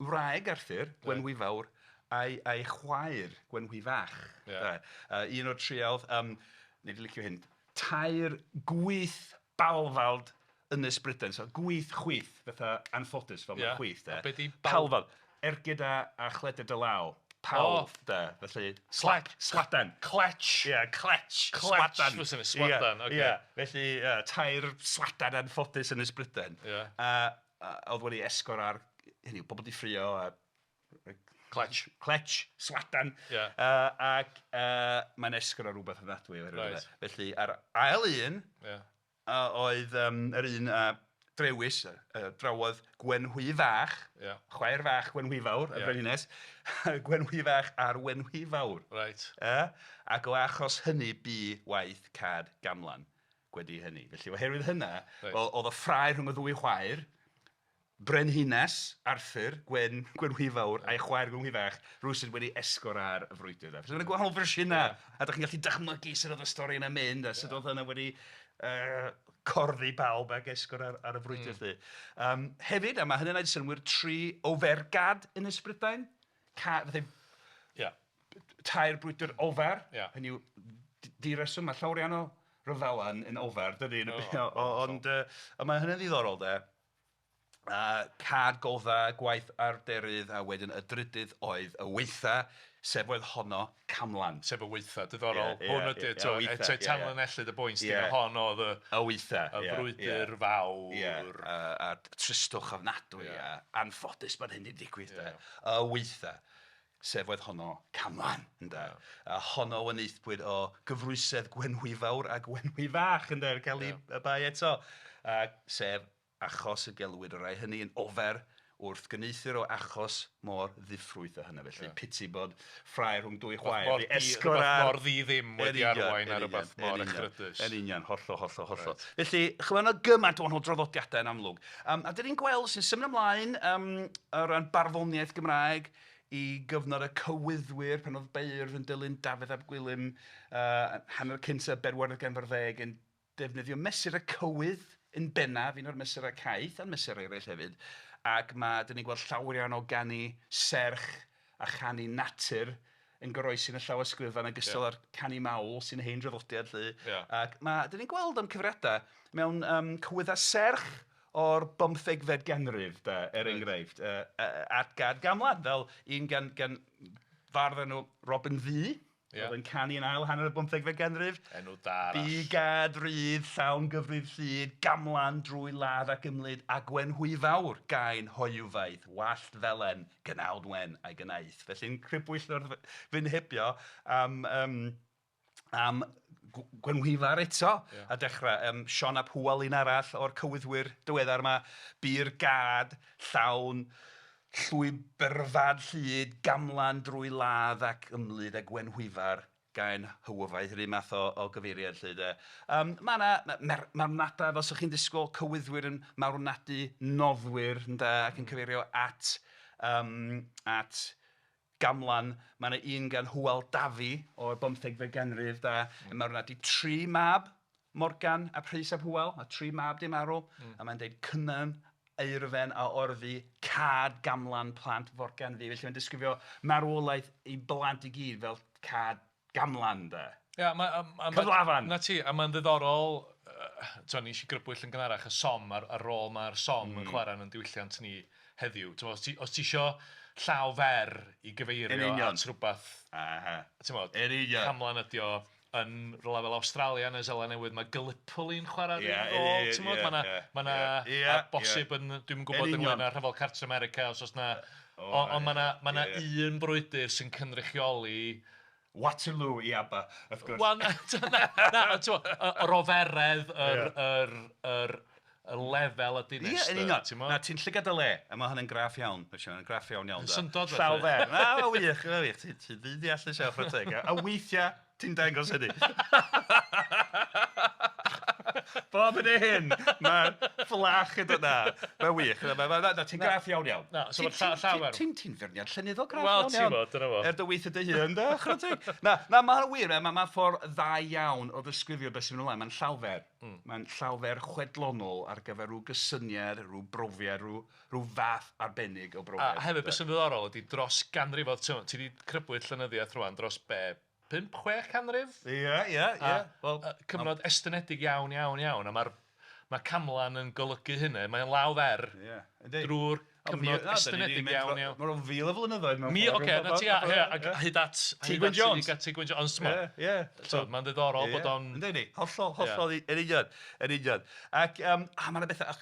wraig Arthur, Gwenhwyfawr. a'i a'i chwaer Gwenhwyfach. Ia. De. Un o'r triawdd, nei di licio hyn, tair gwyth balfald Ynys Brydain, so gwyth chwith, fatha anffodus fel mae chwith de. A be di Palfald? Ergyd a, a chleder dy law. Palf, oh. de, felly slap, swadan. Cletch. Ie, yeah, cletch. Cletch, swadan. Swadan, oce. Ie, felly tair swadan anffodus Ynys Brydain. Ie. A oedd wedi esgor ar, hynny yw, bobl di ffrio a Cletch. Cletch, swadan. Yeah. Ac mae'n esgor ar rhywbeth ofnadwy. Right. Felly, ar ail un, yeah. oedd yr un Drewys, drawodd Gwenhwy Fach, yeah. chwaer fach Gwenhwy Fawr, y yeah. brenhines, Gwenhwy Fach ar Wenhwy Fawr. Right. Ac o achos hynny bu waith Cad Gamlan gwedi hynny. Felly, oherwydd hynna, Reit. wel, oedd y ffrae rhwng y ddwy chwaer, Brenhines Arthur, Gwen, Gwenhwyfawr, a'i chwaer Gwenhwyfach, rywsut wedi esgor ar y frwydr. Felly mae'n gwahanol fersiynau, a dach chi'n gallu dychmygu sut oedd y stori yna'n mynd, a sut oedd hynna wedi corddi pawb ac esgor ar y frwydr 'lly. Hefyd, a mae hynny'n gwneud synnwyr, tri ofergad Ynys Brydain, fatha tair brwydr ofer, hynny yw, di-reswm, mae llawer iawn o ryfela yn ofer, dydy, ond mae hynny'n ddiddorol de. Cad Godda, gwaith Arfderydd, a wedyn y drydydd oedd y Weitha, sef oedd honno Camlan. Sef y Weitha, diddorol. Hwn ydy, eto, eto tanlinellu dy bwynt di, hon oedd y... Y Weitha, Y frwydr fawr. Ie, a tristwch ofnadwy, a anffodus bod hyn 'di digwydd de. Y Weitha, sef oedd honno Camlan, ynde. A honno wnaethpwyd o gyfrwysedd Gwenhwyfawr a Gwenhwyfach, ynde, yn cael ei bai eto. Sef achos y gelwid y rhai hynny yn ofer wrth gwneuthur o achos mor ddiffrwyth â hynny. Felly, piti bod ffrae rhwng dwy chwaer 'di esgor ar... Rhywbeth mor ddi-ddim wedi arwain ar rywbeth mor echrydus. Yn union, hollol, hollol, hollol. Felly, chimod, mae 'na gymaint o wahanol draddodiadau yn amlwg. A dan ni'n gweld sy'n symud ymlaen o ran barddoniaeth Gymraeg i gyfnod y Cywyddwyr, pan oedd beirdd yn dilyn Dafydd ap Gwilym, hanner cyntaf bedwaredd ganrif ar ddeg yn defnyddio mesur y cywydd yn bennaf, un o'r mesurau caeth, a mesurau eraill hefyd, ac mae, dan ni'n gweld llawer iawn o ganu serch a chanu natur yn goroesi yn y llawysgrifau yn ogystal â'r canu mawl sy'n hen draddodiad 'lly. Ac mae, dan ni'n gweld am cyfrifiadau mewn cywyddau serch o'r bymthegfed ganrif de, er enghraifft, at Gad Gamlan, fel un gan fardd enw Robin Ddu. Oedd yn canu yn ail hanner y bymthegfed ganrif. Enw da arall. Bu gad rydd, llawn gyfrif llid, gamlan drwy ladd ac ymlid, a Gwenhwyfawr, gain hoyw faith, wallt felen, gnawd wen a'i gnaeth. Felly'n crybwyll wrth fynd hebio am, um, am Gwenhwyfar eto, a dechrau. Siôn ap Hywel, un arall o'r cywyddwyr diweddar yma, bu'r gad llawn Llwybr fad llid, gamlan drwy ladd ac ymlid a Gwenhwyfar gain hywyfaeth, yr un math o gyfeiriad 'lly de. Mae 'na marwnadau fel 'sa chi'n disgwyl, cywyddwyr yn marwnadu noddwyr ynde ac yn cyfeirio at at Gamlan. Mae 'na un gan Hywel Dafi o'r bymthegfed ganrif de, yn marwnadu tri mab Morgan ap Rhys ap Hywel, a tri mab 'di marw, a mae'n deud Cynan, Eurfen a orfu, Cad, Gamlan, plant Forgan fu. Felly mae'n disgrifio marwolaeth ei blant i gyd fel Cad Gamlan de. Ia, ma- a- a ma'... Cyflafan! 'Na ti, a mae'n ddiddorol, tibod nes i grybwyll yn gynharach y Somme a'r a'r rôl mae'r Somme yn chwarae yn ein diwylliant ni heddiw. Tibod, os ti isio llaw fer i gyfeirio at rywbeth... Tibod, Yn union. Camlan ydi o yn rywle fel Awstralia neu Seland Newydd, mae Gallipoli yn chwarae'r un rôl, timod? Mae 'na, mae 'na, a bosib yn, dwi'm yn gwybod ynglyn â Rhyfel Cartref America os oes 'na, ond mae 'na, mae 'na un brwydr sy'n cynrychioli... Waterloo i ABBA, wrth gwrs. Wel, na, na, timod, yr oferedd, yr, yr, yr, y lefel y dinistr. Ie, yn union. Timod? Na, ti'n llygad dy le, a mae hynny'n graff iawn. Mae'n graff iawn iawn. Syndod felly. Llaw fer. Na, mae'n wych, mae'n wych. Ti'n ddi-ddeallus iawn, chwarae teg. A weithiau, ti'n dangos hynny. Bob hyn a hyn, mae'r fflach yn dod. Na, mae'n wych. Na, ma' ma' na, ti'n graff iawn iawn. Na, so mae'r llawer. Ti'n ti'n feirniad llenyddol graff iawn iawn. Wel, ti'n gwbod, dyna fo. Er dy weithio dy hun, de, chwarae teg. Na, na, mae'n wir, mae ma ffordd dda iawn o ddisgrifio beth sy'n mynd ymlaen. Mae'n llawfer. Mae'n llawfer chwedlonol ar gyfer rhyw gysyniad, rhyw brofiad, rhyw, rhyw fath arbennig o brofiad. A hefyd, beth sy'n ddiddorol ydy dros ganrifoedd, ti'n ti 'di crybwyll llenyddiaeth rŵan dros be, 5, 6 canrif? Ie, ie, ie. Wel, cyfnod estynedig iawn, iawn, iawn a mae'r mae Camlan yn golygu hynny. Mae'n law fer drwy'r cyfnod estynedig iawn, iawn. Mae'n fil o flynyddoedd mewn ffordd. Ocê, 'na ti, ia, ac hyd at... Ti Gwyn Jones. Ti Gwyn Jones, ond Ie, ie. Mae'n ddiddorol bod o'n... Yndi, hollol, hollol, yn union, yn union. Ac, a mae 'na bethau...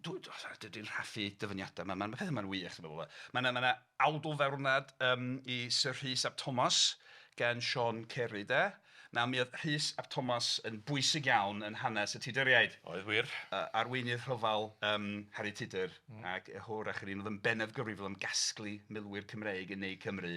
Dwi'n rhaffu dyfyniadau, mae ma pethau yma'n wych. Mae yna ma awdl farwnad i Syr Rhys ap Thomas gan Siôn Ceri de. Na, mi oedd Rhys ap Thomas yn bwysig iawn yn hanes y Tuduriaid. Oedd wir. Arweinydd rhyfel Harri Tudur ac hwrach yr un oedd yn bennaf gyfrifol am gasglu milwyr Cymreig yn Ne Cymru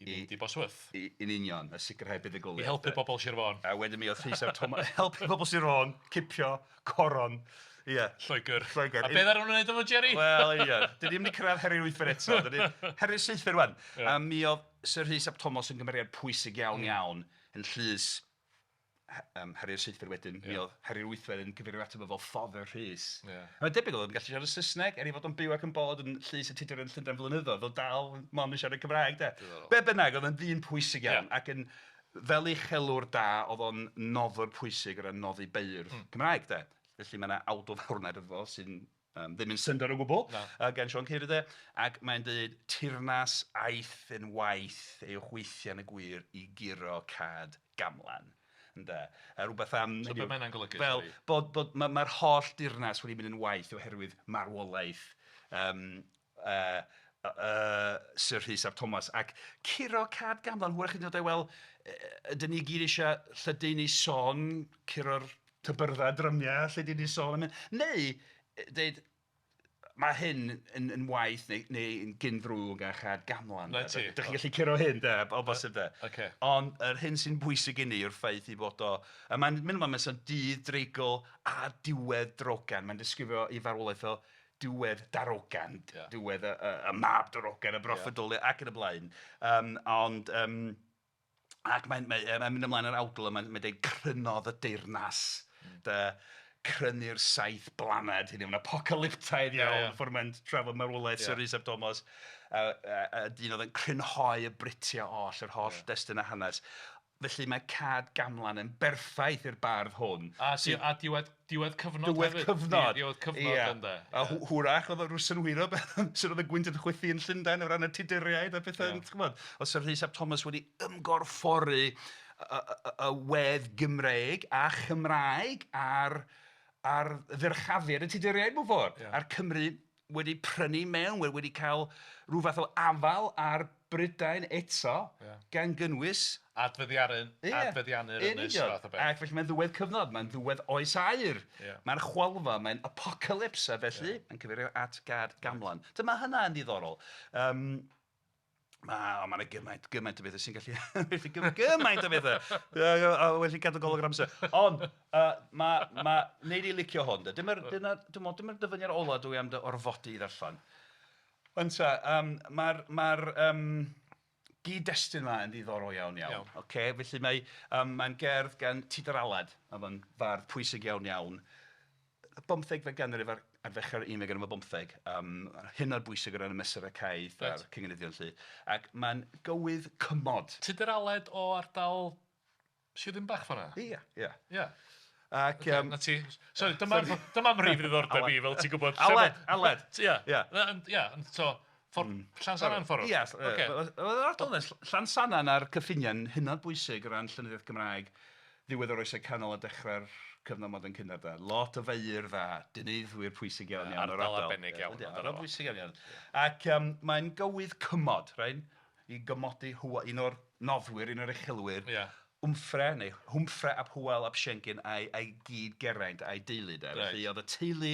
I fynd i Bosworth. I, yn union, a sicrhau buddugoliaeth. I helpu bobl Sir Fôn. A wedyn mi oedd Rhys ap Thomas, helpu bobl Sir Fôn, cipio coron. Ie. Lloegr. Lloegr. A be ddaru nhw'n wneud efo Jerry? Wel, ie. Dyn ni'n mynd i cyrraedd Harri'r Wythfed eto. Dyn ni... Harri'r Seithfed rwan. Yeah. A mi oedd Sir Rhys ap Thomas yn gymeriad pwysig iawn iawn yn llys Harri'r Seithfed wedyn. Mi oedd Harri'r Wythfed yn cyfeirio ato fo fel Father Rhys. Yeah. Mae'n debyg oedd o'n gallu siarad Saesneg, er ei fod o'n byw ac yn bod yn llys y Tudur yn Llundain flynyddoedd, fel dal mond yn siarad Cymraeg de. Be bynnag, oedd o'n ddyn pwysig iawn yeah. ac yn fel uchelwr da, oedd o'n noddwr pwysig o ran noddi beirdd Cymraeg de. Felly mae yna awdl farwnad iddo fo sy'n ddim yn syndod o gwbl gan Siôn Ceiri de, ac mae'n dweud teyrnas aeth yn waith ei chweithiau yn y gwir i guro cad gamlan. Ynde? A rhywbeth am... So be mae hynna'n golygu? Fel bod, bod mae'r ma holl dirnas wedi mynd yn waith oherwydd marwolaeth Syr Rhys ap Thomas. Ac curo cad gamlan, hwyrach chi'n dod â, wel, ydyn ni gyd eisiau lledaenu sôn, curo'r tybyrddau drymiau, lledaenu sôn am hyn? Neu deud, mae hyn yn, yn waith neu, neu yn gyn-ddrwg a chad gamlan. Na ti. Dych chi'n gallu curo hyn, de, o bosib de. Okay. Ond yr hyn sy'n bwysig i ni yw'r ffaith i fod o... A mae'n mynd ymlaen, mae'n sôn dydd dreigl a diwedd drogan. Mae'n disgrifio ei farwolaeth fel diwedd darogan, yeah. diwedd y, y, y mab darogan, y broffwydoli yeah. ac yn y blaen. Ond ac mae'n mae, mae mynd ymlaen yr awdl a mae'n mae dweud crynodd y deyrnas, de, crynu'r saith blaned, hynny yw'n apocalyptaidd iawn, yeah, yeah. ffordd mae'n trafod marwolaeth yeah. Sir Rhys ap Thomas, a, a, a dyn oedd yn crynhoi y britiau oll, yr holl yeah. destun a hanes. Felly mae Cad Gamlan yn berffaith i'r bardd hwn. A, di, a diwedd, diwedd cyfnod diwedd hefyd. Cyfnod. Diwedd cyfnod yeah. ynde. A hwrach oedd rhyw synhwyro beth sut oedd y gwynt yn chwythu yn Llundain o ran y Tuduriaid a pethau. Yeah. Ti'n gwybod? Oedd Sir Rhys ap Thomas wedi ymgorffori y, y, y, y wedd Gymreig a Chymraeg ar, ar ddyrchafiad y Tuduriaid mewn ffordd. Yeah. A'r Cymru wedi prynu mewn, wedi cael rhyw fath o afael ar Brydain eto, yeah. gan gynnwys... Adfeddiannu, yeah, adfeddiannu'r ynys fath o beth. Ac felly mae'n ddiwedd cyfnod, mae'n ddiwedd oes aur, yeah. mae'n chwalfa, mae'n apocalypse, a felly yeah. mae'n cyfeirio at Gad Gamlan. Dyma hynna yn ddiddorol. Mae ma 'na gymaint, gymaint o bethau sy'n gallu... felly gymaint o bethau. A well i gadw golwg ar amser. Ond, mae... Ma, nei di licio hwn, de. Dyma'r dyna, dwi'n meddwl, dyma'r dyfyniad ola dwi am dy orfodi i ddarllen. Ynta, mae'r ma gyd-destun yma yn ddiddorol iawn iawn. Iawn. Ocê, felly mae, mae'n gerdd gan Tudor Aled, a mae'n fardd pwysig iawn iawn. Y bymthegfed ganrif ar, ar ddechrau'r unfed ganrif ar bymtheg, hynod bwysig o ran y mesurau caeth Reit. a'r cynganeddion 'lly. Ac mae'n gywydd cymod. Tudur Aled o ardal Sir Ddinbych fan'na? Ia, ia. Ia. Ac Na ti. Sori, dyma'r dyma mhrif ddiddordeb i, fel ti'n gwybod. Lle Aled, ma- Aled. Ia. Ia. Na, Ia, ond so, ffordd Llansannan ffordd? Ia, Ocê. oedd yr ardal yna, Llansannan a'r cyffiniau'n hynod bwysig o ran llenyddiaeth Gymraeg ddiwedd yr Oesau Canol a dechrau'r cyfnod modern cynnar de. Lot o feirdd a dyneiddwyr pwysig iawn iawn o'r Ardal ardal. arbennig iawn Yndi, amdano ardal fo. bwysig iawn iawn. Ac mae'n gywydd cymod, reit? I gymodi Hywel, un o'r noddwyr, un o'r uchelwyr. Ia. Wmffre, neu Hwmffre ap Hywel ap Siencyn a'i, a'i gyd geraint a'i deulu de. Reit. Felly oedd y teulu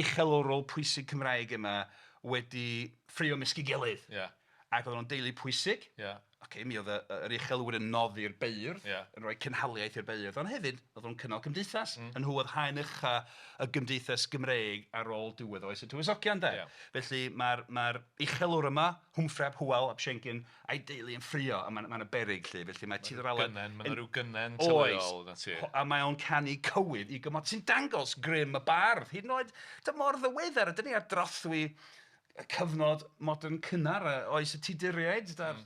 uchelwrol pwysig Cymraeg yma wedi ffraeo ymysg ei gilydd. Ia. Ac oedden nhw'n deulu pwysig. Ia. Ocê, mi oedd y yr uchelwyr yn noddi'r beirdd... Ia. ...yn rhoi cynhaliaeth i'r beirdd, ond hefyd oedden nhw'n cynnal cymdeithas. Y nhw oedd haen ucha y gymdeithas Gymreig ar ôl diwedd oes y Tywysogion de. Ia. Felly mae'r mae'r uchelwr yma, Humphrey ap Hywel ap Siencyn, a'i deulu yn ffraeo, a mae 'na mae 'na beryg 'lly, felly mae Tudur Aled... Gynnen, mae 'na ryw gynnen teuluol 'na ti. Oes, a mae o'n canu cywydd i gymod sy'n dangos grym y bardd, hyd yn oed dy mor ddiweddar ydyn ni ar drothwy y cyfnod modern cynnar, oes y Tuduriaid, da'r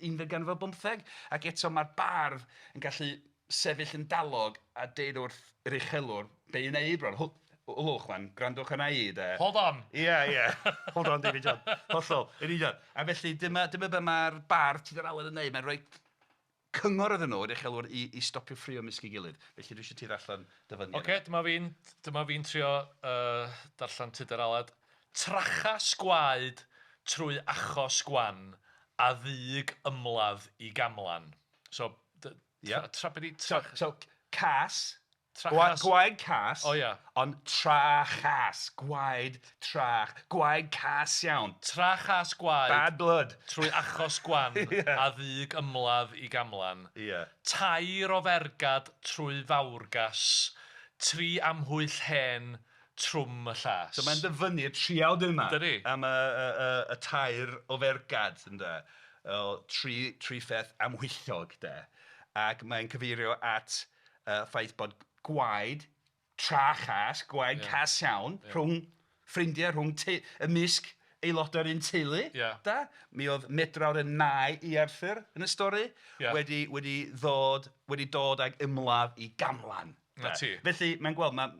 unfed ganrif ar bymtheg, ac eto mae'r bardd yn gallu sefyll yn dalog a deud wrth yr uchelwr be i wneud bron. Hwlwch wan, gwrandwch arna i de. Hold on! Ia, ia. Hold on David John. Hollol, yn union. A felly dyma, dyma be mae'r bardd Tudur Aled yn neud. Mae'n rhoi cyngor iddyn nhw, yr uchelwr, i, i stopio ffrio ymysg ei gilydd. Felly dwi eisiau ti ddarllen dyfyniad. Oce, dyma fi'n dyma fi'n trio uh, darllen Tudur Aled. Trachas gwaed trwy achos gwan a ddug ymladd i gamlan. So, yeah. tra, tra, tra, so, so, cas, Trachas. Gwaed cas. O ia. Ond tra-chas. Gwaed trach. Gwaed cas iawn. Tra-chas gwaed. Bad blood. Trwy achos gwan yeah. a ddug ymladd i gamlan. Ie. Yeah. Tair o fergad trwy fawrgas. Tri amhwyll hen trwm y llas. So mae'n dyfynnu'r triawd yma. Dydi? Am y, y, y, y tair o fergad, ynde. O, tri, tri pheth amhwyllog, de. Ac mae'n cyfeirio at y ffaith bod gwaed tra chas, gwaed Ie. cas iawn, Ie. rhwng ffrindiau, rhwng te- ymysg aelodau'r un teulu. Ie. Da? Mi oedd Medrawd yn nai i Arthur yn y stori, Ie. wedi, wedi, ddod, wedi dod ag ymladd i Gamlan. 'Na da. ti. Felly mae'n gweld, mae,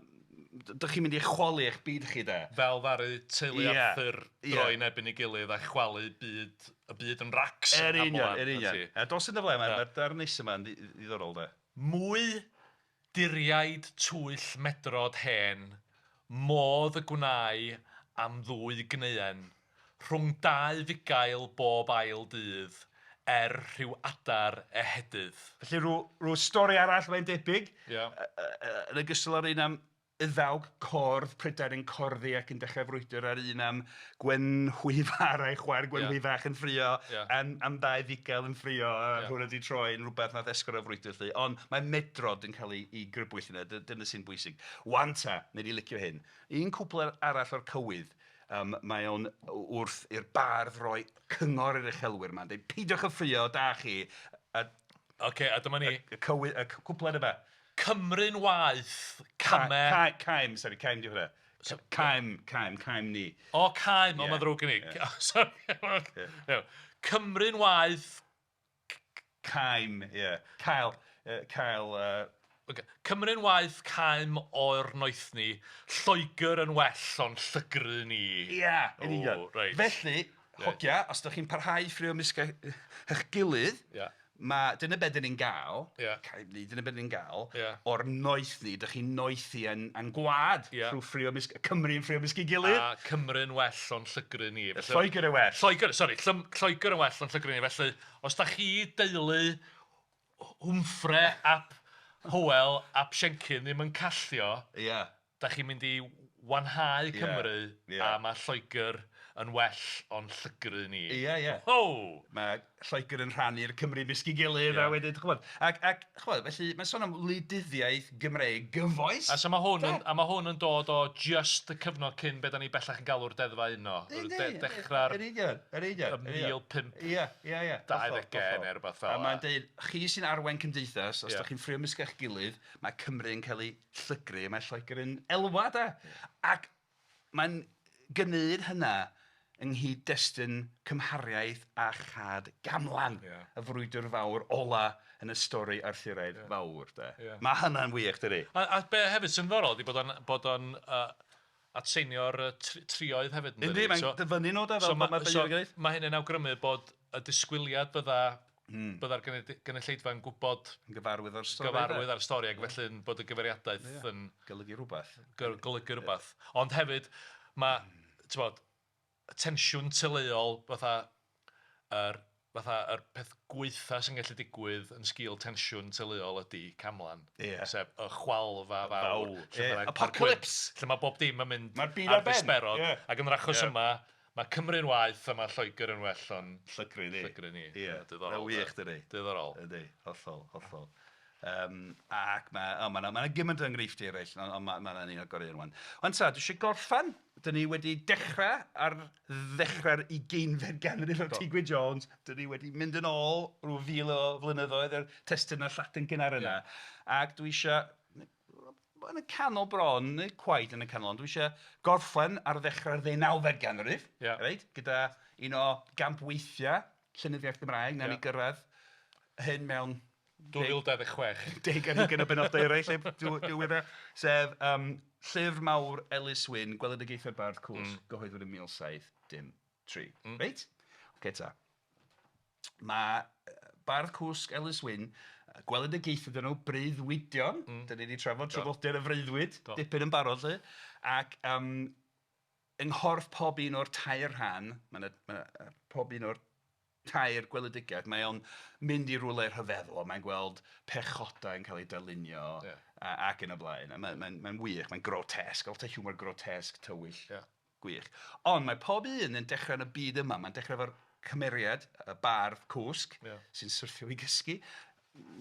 dych chi'n mynd i chwalu eich byd chi de. Fel ddaru teulu Ie. Arthur Ie. droi'n erbyn ei gilydd a chwalu byd, y byd yn racs Yr yn union, Hamlan, yr 'na union. ti. A dos yn dy flaen, Ie. mae'r darn nesaf yma'n ddiddorol de. Mwy diriaid twyll medrod hen, modd y gwnâi am ddwy gneuen, rhwng dau fugail bob ail dydd, er rhyw adar ehedydd. Felly rhyw, rhyw stori arall mae'n debyg, Ie. yn ogystal â'r un am Iddewg, cordd, Prydain yn corddi ac yn dechrau frwydr a'r un am Gwenhwyfar a'i chwaer Gwenhwy Ie. fach yn ffrio, Ie. am, am ddau fugail yn ffrio, a Ie. hwnna 'di troi yn rhywbeth nath esgor o frwydr 'lly. Ond mae Medrod yn cael ei, ei grybwyll yna, dyna sy'n bwysig. Wan ta, nei di licio hyn. Un cwpl arall o'r cywydd, um, mae o'n wrth i'r bardd roi cyngor i'r uchelwyr yma, deud peidiwch â ffrio, da chi, a Ocê, a dyma ni. y cywydd, y cwpled yma. Cymru'n waeth, camau... Ca, caem, sori, caem di hwnna. Caem, caem, caem ni. O, caem, o, Ie, mae'n ddrwg gen i. ie. Sorry. Iawn. Cymru'n waeth... Caem, ie. Cael, cael... Ocê. Cymru'n waeth caem o'r noethni, Lloegr yn well o'n llygru ni. Ia, yn union. O, reit. Felly, hogia, os ydych chi'n parhau i ffrio ymysg eich gilydd, Ia. mae, dyna be dyn ni'n gael, Ia. cael ni, dyna be dyn ni'n gael, Ia. o'r noethni, dych chi'n noethi yn, yn gwlad Ia. trwy ffrio ymysg, Cymru yn ffrio ymysg ei gilydd. A Cymru'n well o'n llygru ni. Felly, Lloegr yn well. Lloegr, sori, Lloegr yn well o'n llygru ni. Felly, os da chi deulu Hwmffre ap Hywel ap Siencyn ddim yn callio, Ia. da chi'n mynd i wanhau Cymru Ie. a mae Lloegr yn well o'n llygru ni. Ia, ia. Ho! Mae Lloegr yn rhannu'r Cymru ymysg ei gilydd Ie. a wedyn, ch'mod, ac, ac ch'mod, felly mae'n sôn am wleidyddiaeth Gymreig gyfoes. A so mae hwn yn, a ma hwn yn dod o just y cyfnod cyn be da ni bellach yn galw'r deddfau uno. Yndi, Dechrau'r Yn union, yn union. y 1500 Ia, ia, ia. Hollol, 20au hollol. neu rywbeth fel A mae'n 'na. deud, chi sy'n arwain cymdeithas, os Ie. da chi'n ffrio ymysg eich gilydd, mae Cymru yn cael ei llygru, mae Lloegr yn elwa, de. Ac mae'n gneud hynna yng nghyd-destun cymhariaeth a chad Gamlan, Ie. y frwydr fawr ola yn y stori Arthuraidd fawr, de. Ie. Mae hynna'n wych, dydi? A be hefyd sy'n ddiddorol ydi bod o'n bod o'n atseinio'r trioedd hefyd yn Yndi, dydi? mae'n So- dyfynnu nhw, de, fel so ma' ma, ma' so beirdd yn gneud. mae hynny'n awgrymu bod y disgwyliad fydda bydda'r gynulleidfa'n gwybod Yn gyfarwydd o'r stori. de. gyfarwydd ar stori ac felly'n bod y gyfeiriadaeth yn Golygu rhywbeth. golygu rhywbeth. Ond hefyd, mae, ti'n bod, y tensiwn teuluol fatha yr, fatha yr peth gwaetha sy'n gallu digwydd yn sgil tensiwn teuluol ydy Camlan. Ie. Sef y chwalfa fawr. Fawr. lle Ie. bynnag Apocalypse! Lle mae bob dim yn mynd Mae'r byd ar ar ben. ddisberod. Ie. Ac yn yr achos Ie. yma, Mae Cymru'n waeth a mae Lloegr yn well o'n llygru ni. Llygru ni. Ie. Diddorol. Mae'n wych dydi? Diddorol. Ydy, hollol, hollol. Yym ac mae o, mae 'na mae 'na gymaint o enghreifftiau eraill, ond ond ma' ma' 'na un o'r gorau rŵan. 'Wan ta, dwi eisiau gorffen. Dan ni wedi dechrau ar ddechrau'r ugeinfed ganrif efo T Gwyn Jones. Dan ni wedi mynd yn ôl rhyw fil o flynyddoedd i'r testunau Lladin gynnar yna. Ac dwi eisiau yn y canol bron, nid cweit yn y canol, ond dwi eisiau gorffen ar ddechrau'r ddeunawfed ganrif, reit, gyda un o gampweithiau llenyddiaeth Gymraeg, wnawn ni gyrraedd hyn mewn 2026. 10 ar hugain o benodau eraill, dwi sef llyfr mawr Ellis Wynne, Gweledigaethau'r Bardd Cwsg, gyhoeddwyd yn 1703. Reit? Ocê ta. Mae Bardd Cwsg Ellis Wynne, gweledigaethau ydyn nhw, breuddwydion, dan ni 'di trafod traddodiad y freuddwyd dipyn yn barod 'lly, ac yng nghorff pob un o'r tair rhan, mae 'na ma' 'na pob un o'r tair gweledigaeth, mae o'n mynd i rywle rhyfeddol, mae'n gweld pechodau yn cael eu darlunio ac yn y blaen, a mae'n mae'n mae'n wych, mae'n grotesque, lot o hiwmor grotesque, tywyll. Gwych. Ond mae pob un yn dechrau yn y byd yma. Mae'n dechrau efo'r cymeriad, y bardd cwsg, sy'n syrthio i gysgu,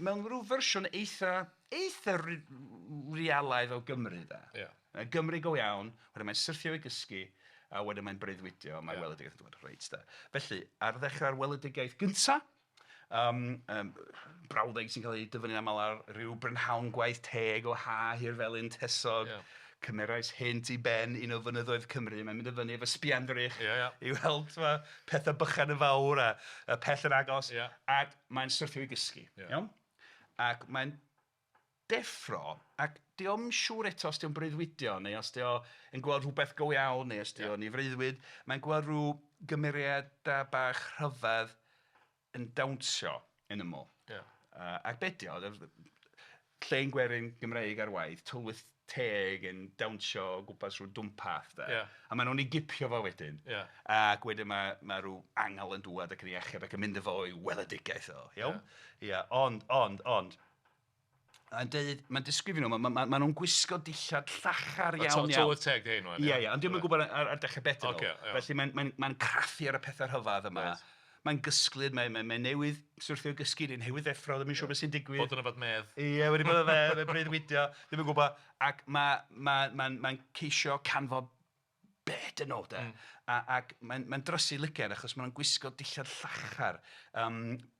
mewn rhyw fersiwn eitha, eitha realaidd o Gymru, de. Gymru go iawn, wedyn mae'n syrthio i gysgu, a wedyn mae'n breuddwydio, mae weledigaeth yn dod. Reit, de. Felly, ar ddechrau'r weledigaeth gynta', brawddeg sy'n cael ei dyfynnu'n aml ar ryw brynhawn gwaith teg o ha hirfelyn tesog. Cymerais hynt i ben un o fynyddoedd Cymru. Mae'n mynd i fyny efo sbienddrych i weld pethau bychan yn fawr a pell yn agos. Ac mae'n syrthio i gysgu. Iawn? Ac mae'n deffro ac 'di o'm siŵr eto os 'di o'n breuddwydio neu os 'di o yn gweld rhywbeth go iawn neu os 'di o'n ei freuddwyd. Mae'n gweld rhyw gymeriadau bach rhyfedd yn dawnsio yn ymyl. Ac be 'di o? Llên gwerin Gymreig ar waith, tylwyth teg yn dawnsio o gwmpas rhyw dwmpath de. A maen nhw'n ei gipio fo wedyn. Ac wedyn mae mae rhyw angel yn dŵad ac yn ei achub ac yn mynd â fo i'w weledigaeth o, iawn? Ia, ond, ond, ond, Mae'n deud, mae'n disgrifio nhw, ma' ma' ma' nhw'n gwisgo dillad llachar iawn iawn. Tylwyth teg 'di hein wan. Ia ia, ond dio'm yn gwybod ar dechrau be 'dyn nhw. Felly mae'n mae'n mae'n craffu ar y pethau rhyfedd yma. Mae'n gysglyd, mae mae mae newydd syrthio i gysgu, neu newydd ddeffro, ddim yn siŵr beth sy'n digwydd. Bod yn yfed medd. Ia, wedi bod yn yfed, mae'n breuddwydio, ddim yn gwybod. Ac mae mae mae'n mae'n ceisio canfod be dyn nhw de? A, ac mae'n mae'n drysu lygaid achos maen nhw'n gwisgo dillad llachar,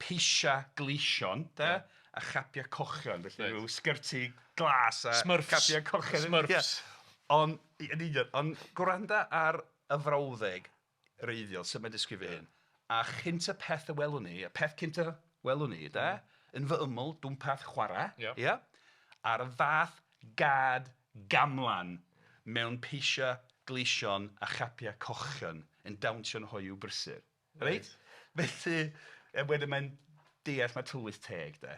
peisia gleision de, a chapia cochion, felly rhyw sgerti glas a Smurfs. capia cochion. Smurfs. Ia. Ond, yn union, ond gwranda ar y frawddeg wreiddiol, sut mae'n disgrifio hyn. A chynta peth y welwn ni, y peth cynta welwn ni, de, yn fy ymyl, dwmpath chwarae, ia, ar y fath gad gamlan mewn peisia gleision a chapia cochion yn dawnsio'n hoyw brysur. Reit? Felly, a wedyn mae'n deall mae tylwyth teg de.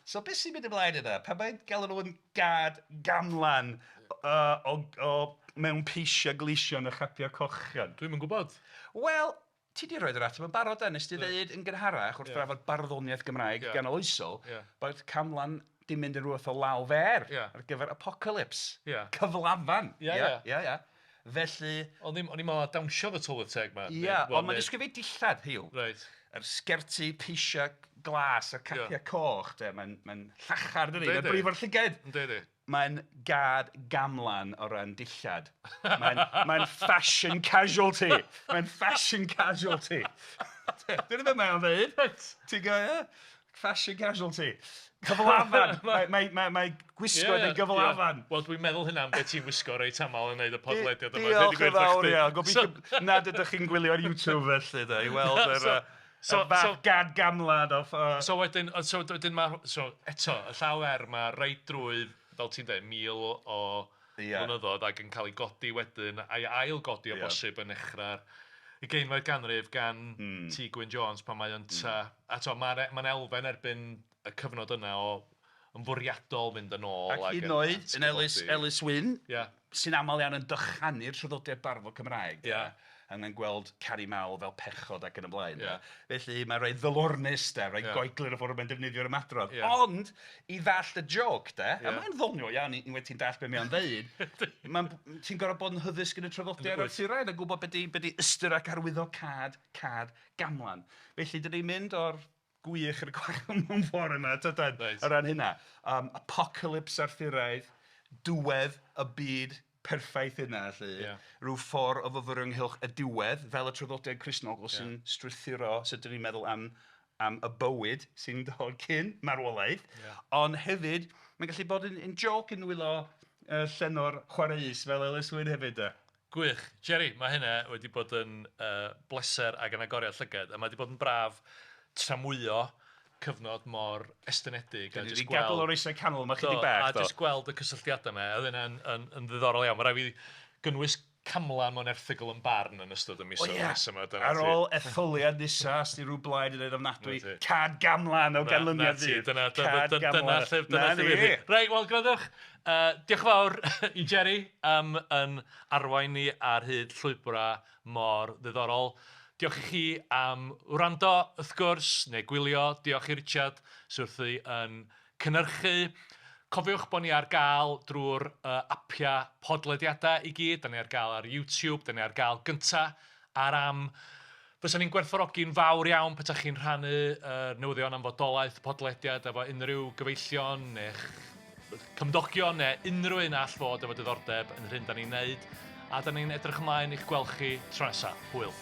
So beth sy'n mynd ymlaen yna? Pan mae'n galw nhw'n gad gamlan o mewn peisia gleision a chapia cochion? Dwi'm yn gwybod. Wel, ti 'di roid yr ateb yn barod de, nes di ddeud yn gynharach wrth drafod barddoniaeth Gymraeg ganoloesol bod camlan 'di mynd yn rhywbeth o law fer ar gyfer apocalypse. Cyflafan. Ia. Felly... Ond ddim, o'n i'n meddwl na dawnsio oedd y tylwyth teg 'ma. Ia, ond mae'n disgrifio dillad, hil. Yr sgerti peisia glas a'r capiau coch de, mae'n mae'n llachar dydi, mae'n brifo'r llygaid. Yndi. Mae'n gad gamlan o ran dillad. Mae'n mae'n fashion casualty. Mae'n fashion casualty. Dyna beth mae o'n dweud. Ti'n gwybod, ie? Fashion casualty. Cyflafan. Mae mae mae mae gwisgoedd yn gyflafan. Wel, dwi'n meddwl hynna am beth ti'n wisgo reit aml yn neud y podlediad yma. Diolch yn fawr iawn. Gobeithio nad ydych chi'n gwylio ar YouTube felly de, i weld yr so, fath so, gad gamlad o... So wedyn, so wedyn mae, so eto, y llaw er mae reit drwy, fel ti'n dweud, 1000 o flynyddoedd ac yn cael ei godi wedyn, a'i ail godi o bosib yn nechrau'r ugeinfed ganrif gan T Gwyn Jones pan mae ynta... A t'o' ma'n mae'n elfen erbyn y cyfnod yna o yn fwriadol fynd yn ôl Ac hyd yn oed yn Ellis, Ellis Wynne, sy'n aml iawn yn dychanu'r traddodiad barddol Cymraeg. A mae'n gweld caru mawl fel pechod ac yn y blaen. Yeah. Felly mae'n rhoi ddilornus de, rhoi yeah. goeglir y ffordd mae'n defnyddio'r ymadrodd. Yeah. Ond i ddallt y joc de, yeah. a mae'n ddoniol iawn unwaith ti'n dallt beth mae'n ddeud, mae'n ti'n gorfod bod yn hyddysg yn y traddodiad Arthuraidd a gwybod beth di, be di ystyr ac arwyddocâd cad gamlan. Felly dyn ni'n mynd o'r gwych i'r gwael mewn ffordd yma, tydan, right. o ran hynna. Apocalypse Arthuraidd, diwedd y byd perffaith yna, 'lly. Yeah. Rhyw ffordd o fyfyrio ynghylch y diwedd, fel y traddodiad Cristnogol yeah. sy'n strwythuro sut dyn ni'n meddwl am, am y bywyd sy'n dod cyn marwolaeth. Yeah. Ond hefyd, mae'n gallu bod yn, yn joc yn nwylo llenor chwaraeus fel Ellis Wynne hefyd. De. Gwych. Jerry, mae hynna wedi bod yn bleser ac yn agoriad llygad, a mae wedi bod yn braf tramwyo cyfnod mor estynedig. A jyst gweld... gadael o'r oesau canol yma chydig bach. A jyst gweld y cysylltiadau yma, oedd hynna'n yn, yn ddiddorol iawn. Mae rhaid fi gynnwys camlan mewn erthygl yn barn yn ystod y misoedd oh, yeah. yma. Ar ôl etholiad nesa, os di rhyw blaid yn dweud ofnadwy, cad gamlan o ganlyniad ddydd. Dyna, dyna, dyna, dyna lle Reit, wel, gwrandwch, diolch yn fawr i Jerry am yn arwain ni ar hyd llwybrau mor ddiddorol. Diolch i chi am wrando, wrth gwrs, neu gwylio. Diolch i Richard sydd wrthi yn cynhyrchu. Cofiwch bod ni ar gael drwy'r apiau podlediadau i gyd. Da ni ar gael ar YouTube, da ni ar gael gynta ar am. Fysa ni'n gwerthfawrogi'n fawr iawn petaech chi'n rhannu yr newyddion am fodolaeth y podlediad efo unrhyw gyfeillion neu'ch cymdogion neu unrhyw un all fod efo diddordeb yn yr hyn da ni'n neud. A da ni'n edrych ymlaen i'ch gweld chi tro nesa. Hwyl.